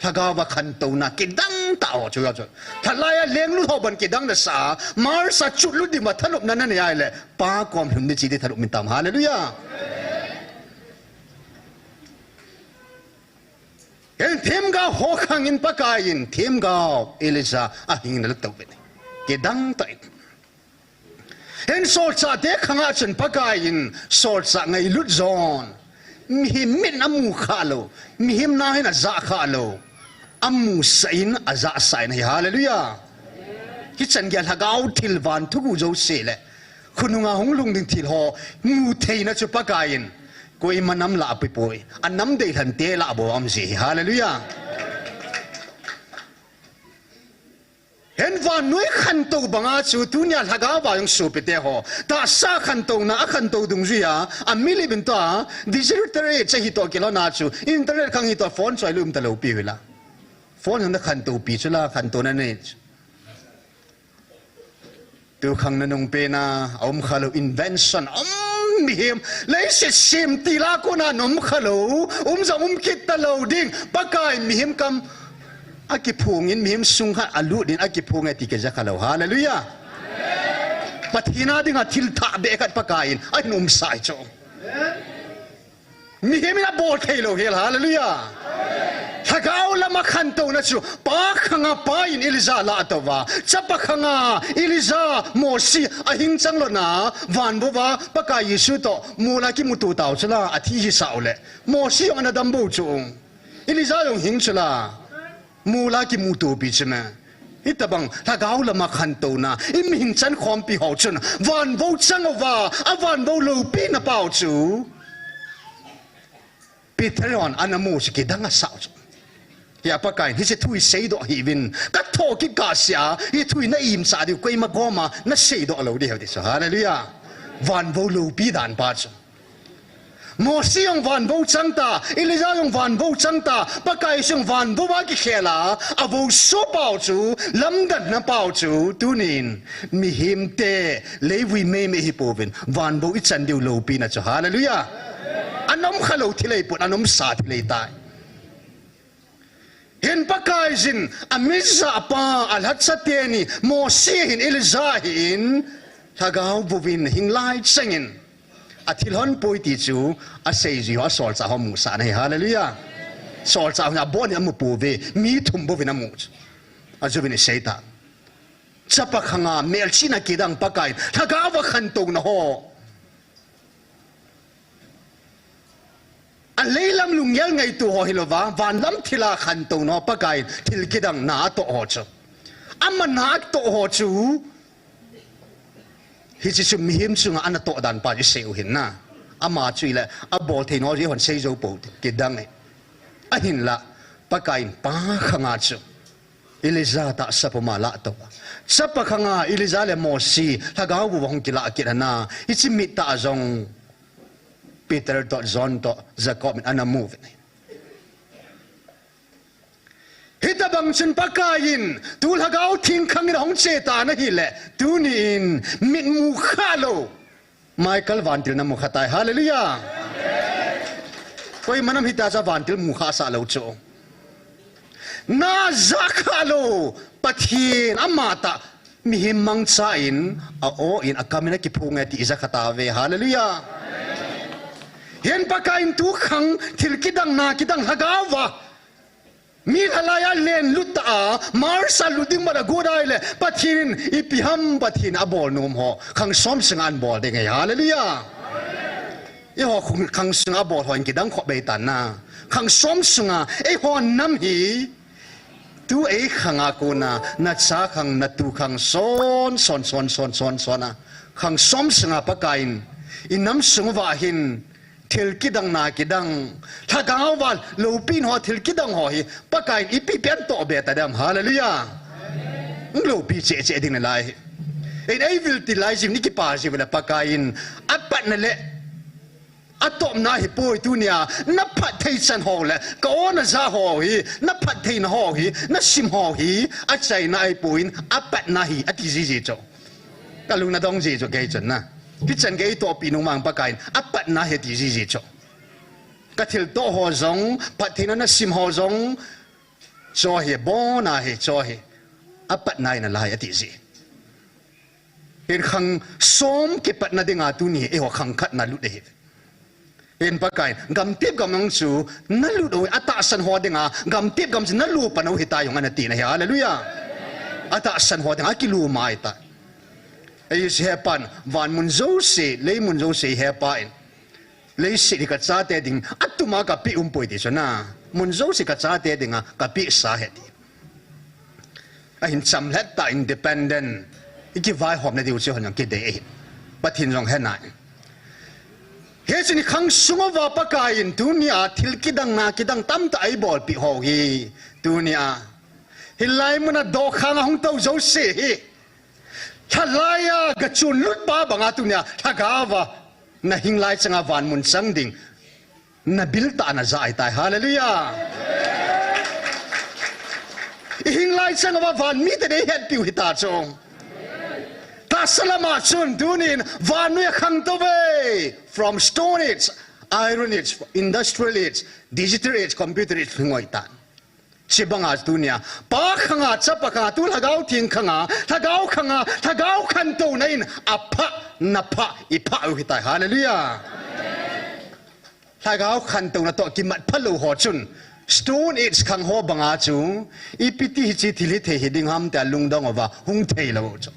Lhagao va khantouna kidang tah ho chu, hiche chu. Lhalai a lenglut ho bang kidang nasa, Mars a chutlut ding va thanopna nanei ahile, Pa kom lhun ding chi ding thanop min tam. Hallelujah. Hin themgao ho khang in Pakai in themgao Elijah ahing in ala tou uve. Kidang tah in. Hin solchah te khang a chun Pakai in solchah ngailut jon, mihem mit in amu kha lou, mihem na hin ajah kha lou, amusah in ajahsah in ahi. Hallelujah. Hichan geiya lhagao thil van thuguh jouse le khonunga hung lhung ding thil ho mu theina chu Pakai in koima nam lah ape poi. Anam deilhen te lah bou aum ji ahi. Hallelujah. Hin vannoi khantou banga chu tunia lhagao va jong sopi te ho, tahsa khantouna akhantou dungjuiya, amilip in tua, digital age ahi toh kilhon a chu, internet khang hi toh phone choi lum talou pi uvin la. Phone jong na khantou pi chu la, khantouna nei chu. Tu khang nanung pen a, aum kha lou invention, um mihem, leiset sem til a kona um kha lou, um jong um kit talou ding, Pakai mihem kam akiphong in, mihem sung khat alut in akiphong e ti kija kha lou. Hallelujah. Pathen a dinga thil thah be khat Pakai in ahin umsah ahi chu. Mihem in abol thei lou hel, hallelujah. Lhagao lama khantouna chu, pa khanga Pa in Elijah lah tou va, chapa khanga Elijah, Mosi ahing chang lona, van vou va, Pakai Jesu toh, mol a kimuto tau chu la, athi hisa u le. Mosi jong ana dam bou chu. Elijah jong hing chu la. Mol a kimuto pi chu me. Hitabang, lhagao lama khantouna, i mihing chan khompi ho chun, van vou chang uva, a van vou loupina pau chu. Peter hon ana mu chu kidang asah u chu. Hia Pakai in, hiche thu hi seidoh hih uvin, ka thoh kikah sea, hiche thu hi na imsah diu, koima koma na seidoh lou diu ahi ti chu. Hallelujah. Van vou loupi dan pa chu. Mosi jong van vou chang ta, Elijah jong van vou chang ta, Pakai Jesu jong van vou a kikhel a, avou so pau chu, lamdanna pau chu, tunin, mihem te, leivui meimei hi pouvin, van vou i chan diu loupina chu, hallelujah. Ana um kha lou thil ahi pon, ana umsa thil ahi tai. Hin Pakai in, amijah pa, alhacha teni, Mosi hin, Elijah hin, lhagao vou vin, hing lai changin, athil hon poi ti chu, aseijui ho, asolchah ho musah na ahi, hallelujah. Solchah ho, abon in amu pouve, mi thum bouvin amu chu. Ajouvin isei ta. Chapa khanga, melchihna kidang Pakai, lhagao va khantouna ho. Aleilam lunggel ngaito ho hilouva, vanlam thila khantouna ho Pakai, thil kidang na atoh ho chu. Ama na atoh ho chu. Hiche chu mihem chunga ana toh dan pa chu isei u hin na. Ama chu ile, abol thei nau chu eihon sei jou pou, kidang e. Ahinla, Pakai in pa khanga chu. Elijah tahsa puma lah tou va. Chapa khanga Elijah le Mosi, lhagao vou va hung kilah kit ana. Hiche mit tah jong. Peter toh John toh Jacob in ana mu uve. Hitabang chun Pakai in tu Lhagao Theng khang in ahung che tan ahile, tuni in mitmu khalou Michael vantil namu kha tai. Hallelujah. Koima nam hita cha vantil mu kha sah lou chu. Na ja khalou Pathen ama tah mihem mangcha in a-o in akam in akiphong e ti ija kha tauve. Hallelujah. Hin Pakai in tu khang thil kidang na kidang Lhagao va mi lhalai a len lut ta a, Mars a lut ding mat a got ahile, Pathen in ipi ham Pathen in abol nom ho, khang som sunga abol ding ahi. Hallelujah. Eiho khang sunga abol ho in kidang khop bei tan na. Khang som sunga, eiho nam hi, tu ei khang a kona, na cha khang, na tu khang, son, son, son, son, son, son a. Khang som sunga Pakai in, i nam sung uva hin, thil kidang na kidang, Lhagao va loupina ho, thil kidang ho hi, Pakai in ipi pen toh be ta dem. Hallelujah. Loupi cheh cheh ding nalai hi. Ei, ei vil ti lai jing ni kipa ji vele Pakai in, apatna le atopna hi poi tunia, na phatthei chan ho le, ka-o naja ho hi, na phattheina ho hi, na sim ho hi, achaina ahi poi in, apatna hi, ati jiji chu. Ka lung nadong ji chu kei chun na. Hichan kei tohpi nung mang Pakai in, apatna hi ati jiji chu. Ka thil toh ho jong, phattheina na sim ho jong, chu hi, bona hi, chu hi, apatna hi nalai ati ji. Hin khang som kipatna dinga tuni, eiho khang khat na lut ahi. Hin Pakai, gamtep gam ang chu, na lut u, atahsan ho dinga, gamtep gam chu, na lu pan u hita jong ana tina hi, hallelujah. Atahsan ho dinga, akilu mai ta. Ei si hepan, van mun jouse, lei mun jouse hepa in. Leiset hi ka chate ding, atuma ka pe um poi ti chu na. Mun jouse ka chate dinga, ka pe sa ahi ti. Ahin chamlhat ta independent. I kivaihom na diu chu hon jong kidei ahi. Pathen jong hena. Hichun i khang sung uva Pakai in tunia thil kidang na kidang tamtah eibolpi ho hi. Tunia. Hilai muna dokhang a hung tou jouse hi. Lhalai a gachun lut pa banga tunia. Lhagao va. Na hing lai changa van mun chang ding. Na bil tah na ja ahi tai. Hallelujah. I hing lai chang uva van mite dei hetpiu hita chu. Tahsa lama chun tunin vannoi a khangtou ve. From Stone Age, Iron Age, Industrial Age, Digital Age, Computer Age, ngoi tan. Chibanga tunia, pa khanga, chapa khanga, tu Lhagao Theng khanga, Lhagao khanga, Lhagao khantouna in, apha, napha, ipha u hitai. Hallelujah. Lhagao khantouna toh kimat phalou ho chun, Stone Age khang ho banga chu, ipi ti hiche thil hithei hiding ham tia lungdong uva, hung theilou chu.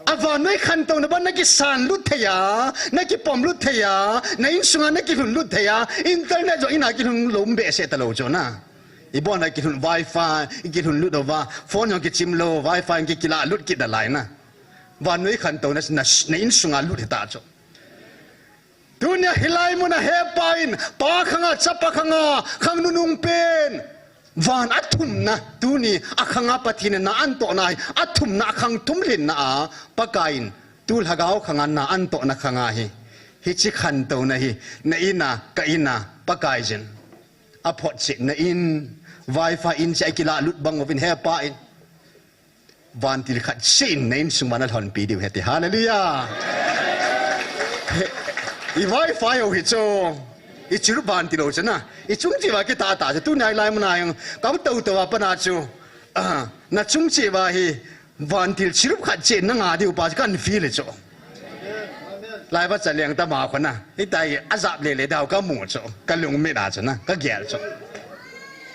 Avannoi khantouna bang na kisan lut thei a, na kipom lut thei a, na insunga na kilhun lut thei a, internet jong ina kilhun lou um behseh talou chu na. Ibon a kilhun wifi, ikilhun lut uva, phone jong kichim lou, wifi ki, kilah lut kit nalai na. Vannoi khantouna na, na insunga lut hita chu. Tunia hilai muna hepa in, pa khanga, chapa khanga, khang nunung pen. Van athumna, tuni, akhanga Pathen in na antohna hi, athumna akhang thum lhinna a, Pakai in, tu Lhagao khanga na antohna khanga hi, hiche khantouna hi, na ina, ka ina, Pakai jin. Aphot cheh na in, wifi in cheh akilah lut bang uvin hepa in. Vantil khat cheh in na insung uva na lhonpi diu hite. Hallelujah. I wifi ho hi chu. I chirup vantil ho chu na. I chung cheh uva kitah tah chu. Tunia hilai muna jong. Ka tou tou a pat na chu. Ah, na chung cheh uva hi. Vantil chirup khat cheh in na nga diu pa chu kan feel chu. Laiva chaleng tama khona. Hitia ajap lele dau kamu chu. Kalung mit a chu na. Kagel chu.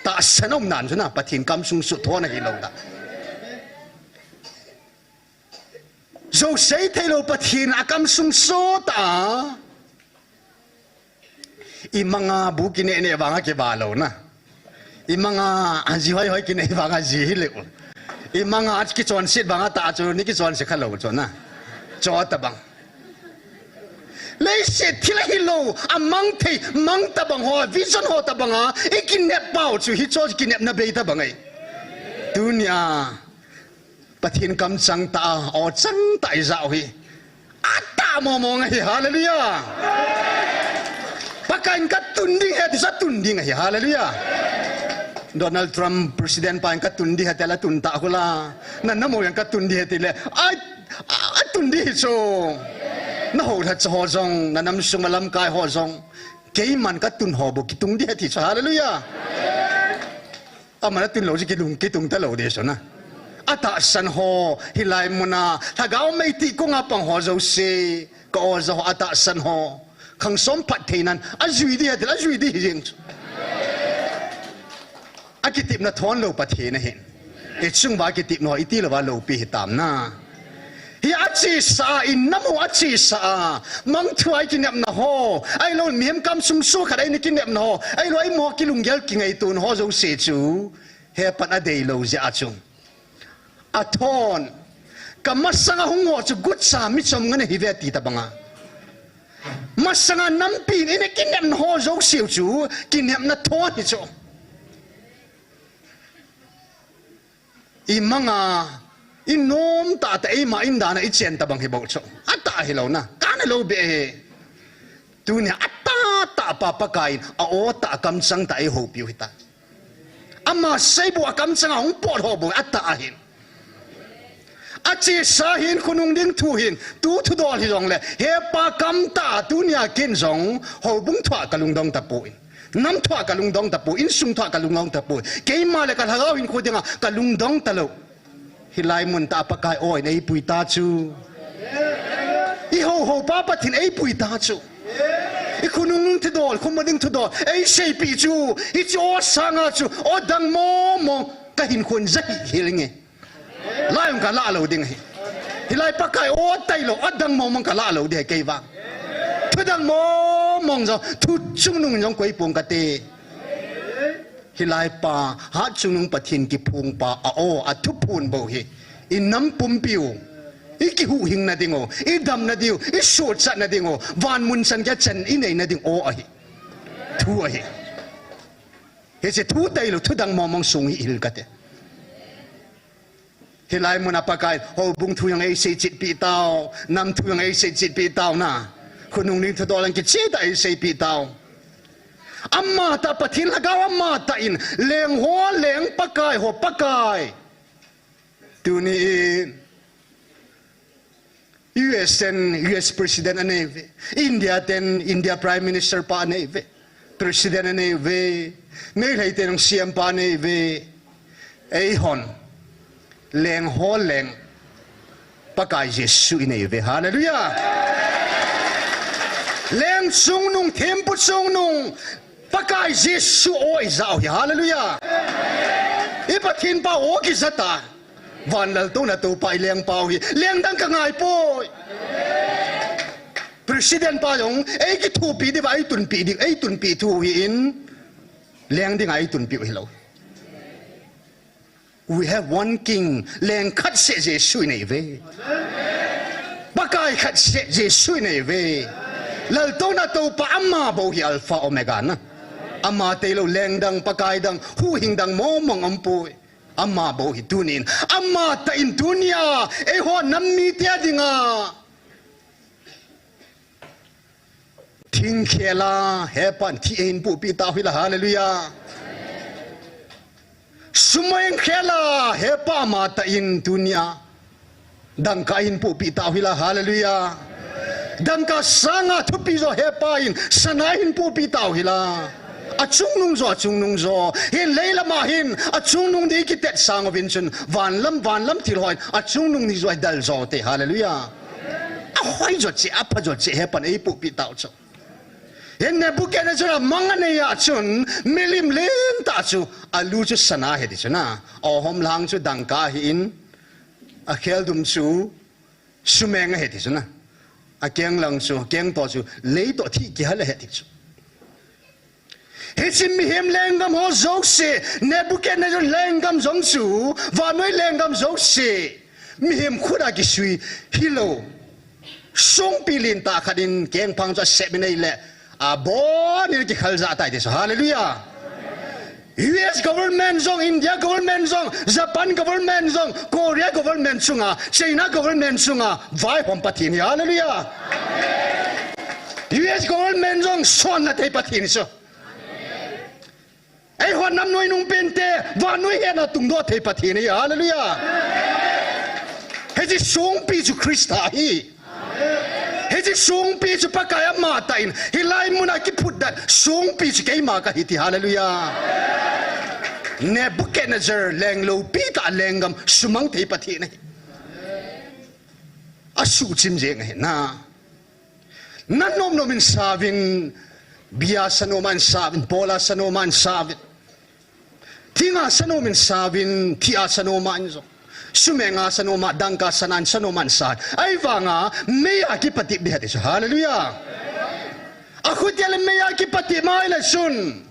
Tahsan umnan chu na, Pathen kamsung sut thona hilou ta. Jou sei theilou Pathen akamsung sot a. Imanga bu kineh neh vanga kiva lou na. Imanga aji hoi hoi kineh vanga ji hilou. Imanga kichonset vanga ta chu ni kichonse khalou chu na. Cho tabang. Leiset thil ahilou, amang thei, mang tabang ho, vision ho tabanga, ikinep pau chu, hicho kinepna bei tabang ahi. Tunia, Pathen kamchang tah a, o chang tah ijao hi. Ata Amo mo nga hi, hallelujah. Pakai in ka tun ding ahi ti chu a tun ding ahi, hallelujah. Donald Trump president pa in ka tun ding ahi ti le tun ta hula. Na namo in ka tun ding ahi ti le. Ai, a, a tun ding ahi chu. Na ho lha cha ho jong, na nam sung a lamkai ho jong. Keiman ka tun ho bou kitung ding ahi ti chu, hallelujah. Aman a tun lou chu kilung kitung ta lou ding chu na. A tahsan ho, hilai muna, lhagao mei ti kong a pang ho jouse, ka o jo ho a tahsan ho. Khang som phat thei nan, a jui ding ahi ti le, a jui ding ahi jeng chu. A kitepna thon lou Pathen ahin. I chung uva kitepna ho, i ti lou uva loupi hitam na. Hi a chesa a, i nam u a chesa a, mangthah a i kinepna ho, ahilou mihem kam sung sukhat a i kinepna ho, ahilou i mo kilunggel kingaitona ho jouse chu, he pan a dei lou jeh a chu. A thon, ka masanga hung ho chu gucha mi chom nga na hi ve ti tabang a. Masanga nampi in i kinepna ho jouse u chu, kinepna thon hi chu. I manga, i nom tah tah eima in dan a i chen tabang hi bou chu. A tah hi lou na, ka na lou be hi. Tunia a tah tah pa Pakai in, a o tah a kamchang tah a ei houpiu hi ta. Ama seibu a kamchang a hung pot ho bou, a tah ahin. A chesa hin khonung ding thu hin, tu thudol hi jong le, he pa kam tah tunia ken jong, houbung thua ka lungdong tapoi. Nam thua ka lungdong tapoi, insung thua ka lungdong tapoi. Keima le ka lhagao hinkho dinga ka lungdong talou. Hilai mun tah a Pakai o in ei pui ta chu. I ho ho pa Pathen ei pui ta chu. I khonung thudol, khomu ding thudol, ei seipeh chu. Hiche o sanga chu, o dang mong mong, ka hinkho in ja hih hel inge. Lai um ka la lou ding ahi. Hilai Pakai o tailou, a dang mong mong ka la lou ding ahi kei vang. Thu dang mong mong jong, thu chungnung jong koi pong kate. Hilai pa, hat chungnung Pathen kiphong pa, a o, a thuphon bou hi. I nam pumpi u, i kihuhhing na ding u, i dam na ding u, i sochat na ding u, van mun chan gei a chan i nei na ding o ahi. Thu ahi. Hiche thu tailou, thu dang mong mong sung hi hel kate. Hilai mun a Pakai, houbung thu jong ei seichetpi tau, nam thu jong ei seichetpi tau na. Khonung ding thudol jong kicheh tah a ei seipi tau. Ama tah Pathen lhagao ama tah in, leng ho leng Pakai ho Pakai. Tuni in, U S ten, U S President anei uve. India ten, India Prime Minister pa anei uve. President anei uve. Meitei ten C M pa anei uve. Eihon. Leng ho leng. Pakai Jesu i nei uve. Hallelujah. Leng chungnung, thempu chungnung. Pakai Jesu o i ja u hi. Hallelujah. I Pathen pa o kija ta. Van laltouna Toupa i lengpa u hi. Leng dang ka ngai poi. President pa jong, ei kithopi diu va, ei tunpi diu, ei tunpi thu hi in. Leng dinga ei tunpi u hilou. We have one king. Leng khat seh Jesu i nei uve. Pakai khat seh Jesu i nei uve. Laltouna Toupa ama bou hi Alpha Omega na. Ama tailou leng dang, Pakai dang, huhhing dang mong mong um poi. Ama bou hi tunin. Ama tah in tunia, eiho nam mite a dinga. Thingkhel a, hepan thi eihin pohpi tau hila, hallelujah. Sum eihin khel a, hepa ama tah in tunia. Dangka eihin pohpi tau hila, hallelujah. Dangka sanga thupi jo hepa in, sana eihin pohpi tau hila. Achungnung jo, achungnung jo. Hin leilama hin, achungnung ding kitet sang uvin chun, vanlam, vanlam thil hon, achungnung ni jo hi del jo te, hallelujah. Ahoi jo che, apha jo che, hepan eipohpi tau chu. Hin Nebuchadnezzar a mang anei a chun, milim lentah chu, alu chu sana ahi ti chu na. Ahom lang chu dangka ahin, akheldum chu, sumeng ahi ti chu na. Akeng lang chu, keng to chu, lei to thih kihal ahi ti chu. Hiche mihem lenggam ho jouse, Nebuchadnezzar lenggam jong chu, vannoi lenggam jouse, mihem khut a kisui hilou. Songpi lentah khat in kengphang chu asep in ahile, abon in akikhal jah tai ti chu. Hallelujah. U S government jong, India government jong, Japan government jong, Korea government chunga, China government chunga vaihom Pathen hi. Hallelujah. U S government jong sonna thei Pathen hi chu. Eiho nam noi nung pente vannoi hetna tungdoh thei Pathen hi. Hallelujah. Hiche songpi chu Christa hi. Hiche songpi chu Pakai amatah in, hilai muna kiphutdoh songpi chu keima kahi ti. Hallelujah. Nebuchadnezzar lengloupi tah lenggam sumang thei Pathen ahi. Asuhchim jeng ahi na. Nanom nom in sauvin, bia sa nom a in sauvin, pola sa nom a in sauvin. Thinga sa nom in sauvin, thia sa nom a in jong. Sumenga sa nom a, dangka sana in sa nom a in sauvin. Ahivanga, meiya kipatep ding ahi ti chu. Hallelujah. Akhutia le meiya kipatep mai le chun.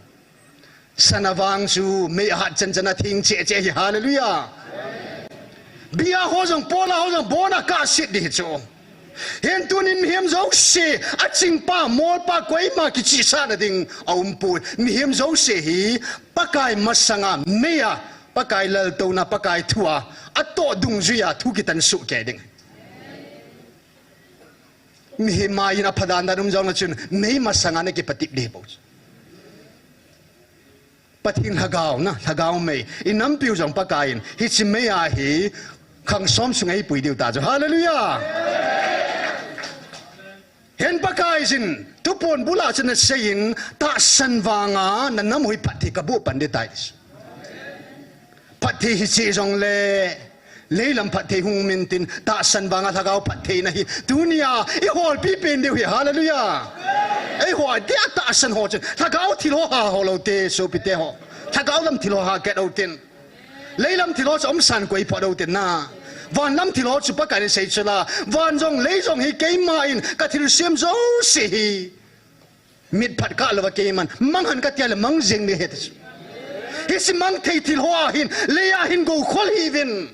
Sana vang chu mei ahat chan chan a theng cheh cheh hi. Hallelujah. Bia ho jong, pola ho jong, bona kahset ding hi chu. Hin tunin mihem jouse, achingpa, molpa, koima kichihsahna ding aumpoi. Mihem jouse hi, Pakai masanga, meiya, Pakai laltouna, Pakai thua, atoh dungjuiya, thu kitan soh kei ding. Mihem mai in aphadan dan um jongle chun, mei masanga nakipatep ding bou chu. Pathen lhagao na, lhagao mei. Inampiu jong Pakai in, hiche meiya hi, khang som sunga eipui diu ta chu. Hallelujah! Hin Pakai jin, thuphon bula chun aseiyin, tahsan vanga, nanam u hi phatthei kaboh pan ding tai. Phatthei hiche jongle, leilam phatthei hung um intin, tahsan vanga lhagao phattheina hi, tunia, eiholpi pen diu hi, hallelujah. Eiho, dia tahsan ho chun, lhagao thil ho ha ho lou te, sopite ho. Lhagao lam thil ho ha kit utin. Leilam thil ho chu umsan koi phot utin na. Van lam thil ho chu Pakai in asei chu la. Van jong, lei jong hi keima in, kathilsem jouse hi. Mitphat kah louva keiman, mang hen katia le mang jeng ding ahi ti chu. Hiche mang thei thil ho a hin, leiya hin goukhol hih uvin.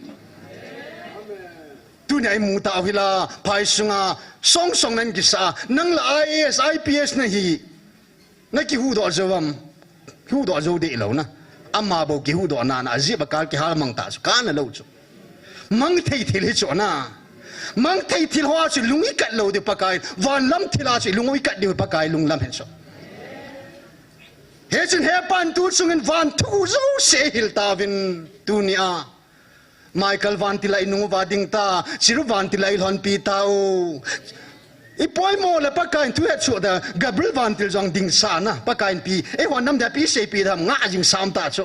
Tunia imu tau hi la, phai sunga, song song nan kisa, nang la I A S, I P S nahi. Nakihuhdoh jou am, huhdoh jou deh lou na. Ama bou kihuhdoh nana, ajeh a kal kihal mang ta chu, kana lou chu. Mang thei thil hi chu na. Mang thei thil hoa chu lung ikat lou diu Pakai in. Van lam thil a chu ilung ikat diu Pakai lunglam hen chu. Hichun hepan tu chungin van thu jouse eihil tauvin tunia. Michael vantil a inung uva ding ta, Chiru vantil a eilhonpi tau. Ipoimo le Pakai in thu hetsoh da, Gabriel vantil jong ding sana, Pakai in pi, eiho nam dia pi seipi dam, ngah jing sam ta chu.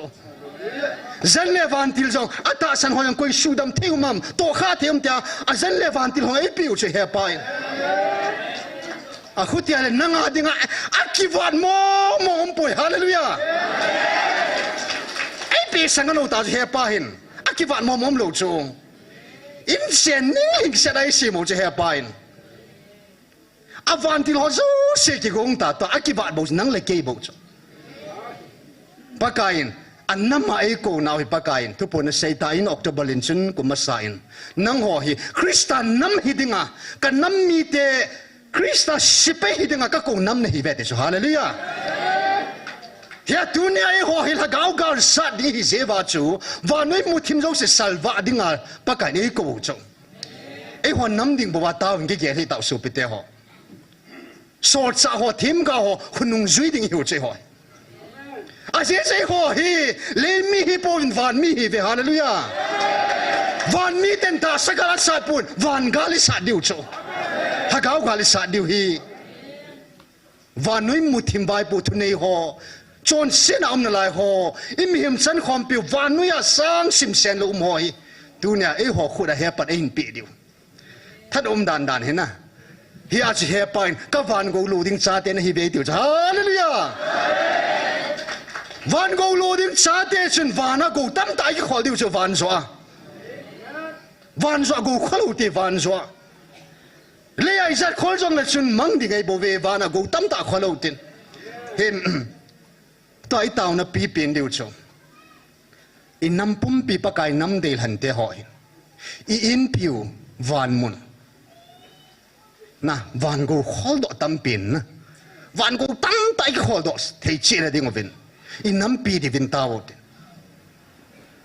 Jan le vantil jong, atahsan ho jong koi sudam thei um am, tohkha thei um tia, ajan le vantil ho eipiu chu hepa in. Akhutia le nanga dinga, akivat momo um poi, hallelujah. Eipi sang ano ta chu hepa hin, akivat momo um lou chu. Insen ni hingset a eisem u chu hepa in. Avantil ho jouse kigong ta, tua akivat bou chu nang le kei bou chu. Pakai in, anam a eikou nau hi Pakai in, thuphon asei ta in October lin chun kum masa in. Nangho hi, Christa nam hi dinga, kanam mite, Christa sepai hi dinga, kakou nam nahi uve ti chu, hallelujah. Hia tunia eiho hi lhagao gal sat ding ihi jeh uva chu, vannoi muthim jouse salvah dinga, Pakai in eikou u chu. Eiho nam ding bou a taovin kigel hih tau sopite ho. Solchah ho, themgao ho, khonung jui ding ihiu chu eiho. Ajeh chu eiho hi, lei mi hipouvin van mi ihiuve, hallelujah. Van miten tahsa gal asat pouvin, van gal isat diu chu. Lhagao gal isat diu hi. Vannoi muthim vaipo thunei ho, chonsetna um nalai ho, imihem chankhompiu, vannoiya sang simsen lou um ho hi. Tunia eiho khut a hepat eihin peh diu. Thanom dandan hi na. Hia chu hepa in, kavangou lo ding chate nahiuve tiu chu. Hallelujah! Vangou lo ding chate chun vana gou tamtah ikikhol diu chu vanjoa. Vanjoa gou khol u ti vanjoa. Leiya ijat khol jongle chun mang ding ahibouve vana gou tamtah khol u tin. Hin, tua itaona pipen diu chu. Inam pumpi Pakai nam deilhante ho hin. I inpiu vanmun. Na, vangou kholdoh tampen na. Vangou tamtah ikholdoh thei cheh na ding uvin. I nampi diuvin tao tin.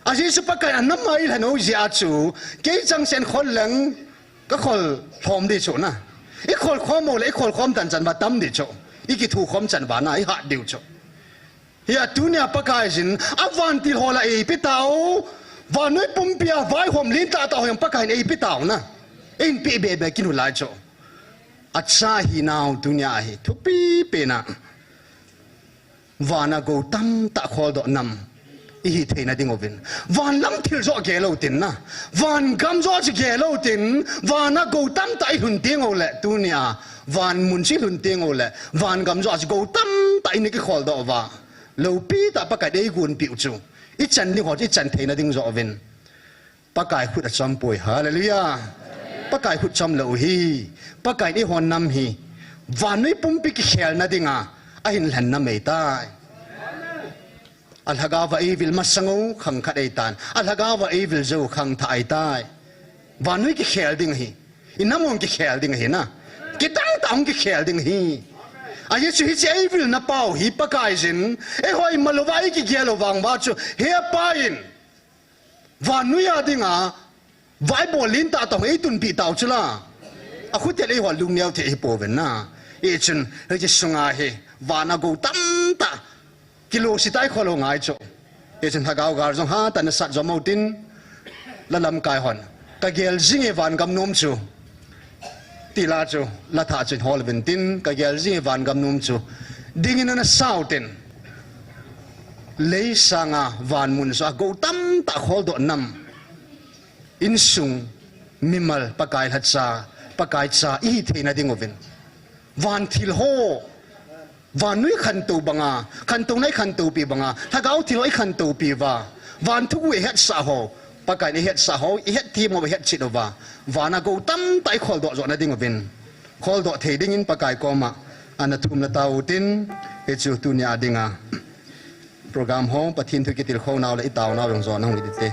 Ajeh chu Pakai in anam a eilhen u jeh a chu, kei changseh in khol leng, kakhol khom ding chu na. I khol khom u le, i khol khom tan chan uva tam ding chu. I kithu khom chan uva na, i hat diu chu. Hia tunia Pakaiyin, avantil ho la eipe tao, vannoi pumpi a vaihom lentah tah ho jong Pakaiyin eipe tao na. Eihin pe bebe kit u lai chu. Acha hinau tunia hi, thupi pen a. Van a gou tamtah kholdoh nam ihi theina ding uvin. Van lam thil joh gel u tin na. Van gam joh chu gel u tin. Van a gou tamtah ilhun teng u le tunia. Van mun chu ilhun teng u le. Van gam joh chu gou tamtah ina kikholdoh uva. Loupi tah Pakai in eigonpeh u chu. Ichan ding ho chu ichan theina ding joh uvin. Pakai khut achom poi. Hallelujah. Pakai khut chom lou hi. Pakai in eihon nam hi. Vannoi pumpi kikhelna dinga. Ahin lhen nam ahitai. Alhagao va eivil masang u khang khat ahitan. Alhagao va eivil jou khang thah ahitai. Vannoi kikhel ding ahi. Inam u kikhel ding ahi na. Kidang tah u kikhel ding ahi. Ajeh chu hiche eivilna pau hi Pakaiyin. Eiho imalouva eikigel u vang uva chu. He Pa in. Vannoi a dinga, vaibol lentah tah eitunpeh tau chu la. Akhut a le eiho lungneo thei hi pouvin na. Hichun, hiche sunga hi, van a gou tamtah, kilo sita ikhol u ngai chu. Hichun, lhagao gal jong hatah in nasat jom u tin, la lamkai hon. Kagel jing e van gam nom chu. Ti la chu, la thah chu hol uvin tin, kagel jing e van gam nom chu. Dingin ana sao tin. Lei sanga van mun joh a gou tamtah kholdoh nam. Insung, mimal, Pakai lhacha, Pakai cha, ihi theina ding uvin. Van thil ho. Vannoi khantou banga, khantouna ikhantou pi banga, lhagao thil ho ikhantou pi uva. Van thuguh ihetsah ho, Pakai in ihetsah ho, ihet thim ho, ihet chit uva. Van a gou tamtah ikholdoh joh na ding uvin. Kholdoh thei dingin Pakai koma, ana thum na tao u tin, hichu tunia dinga. Program ho, Pathen thu kitilkhou nau le itao nau jong jo na hung iti te.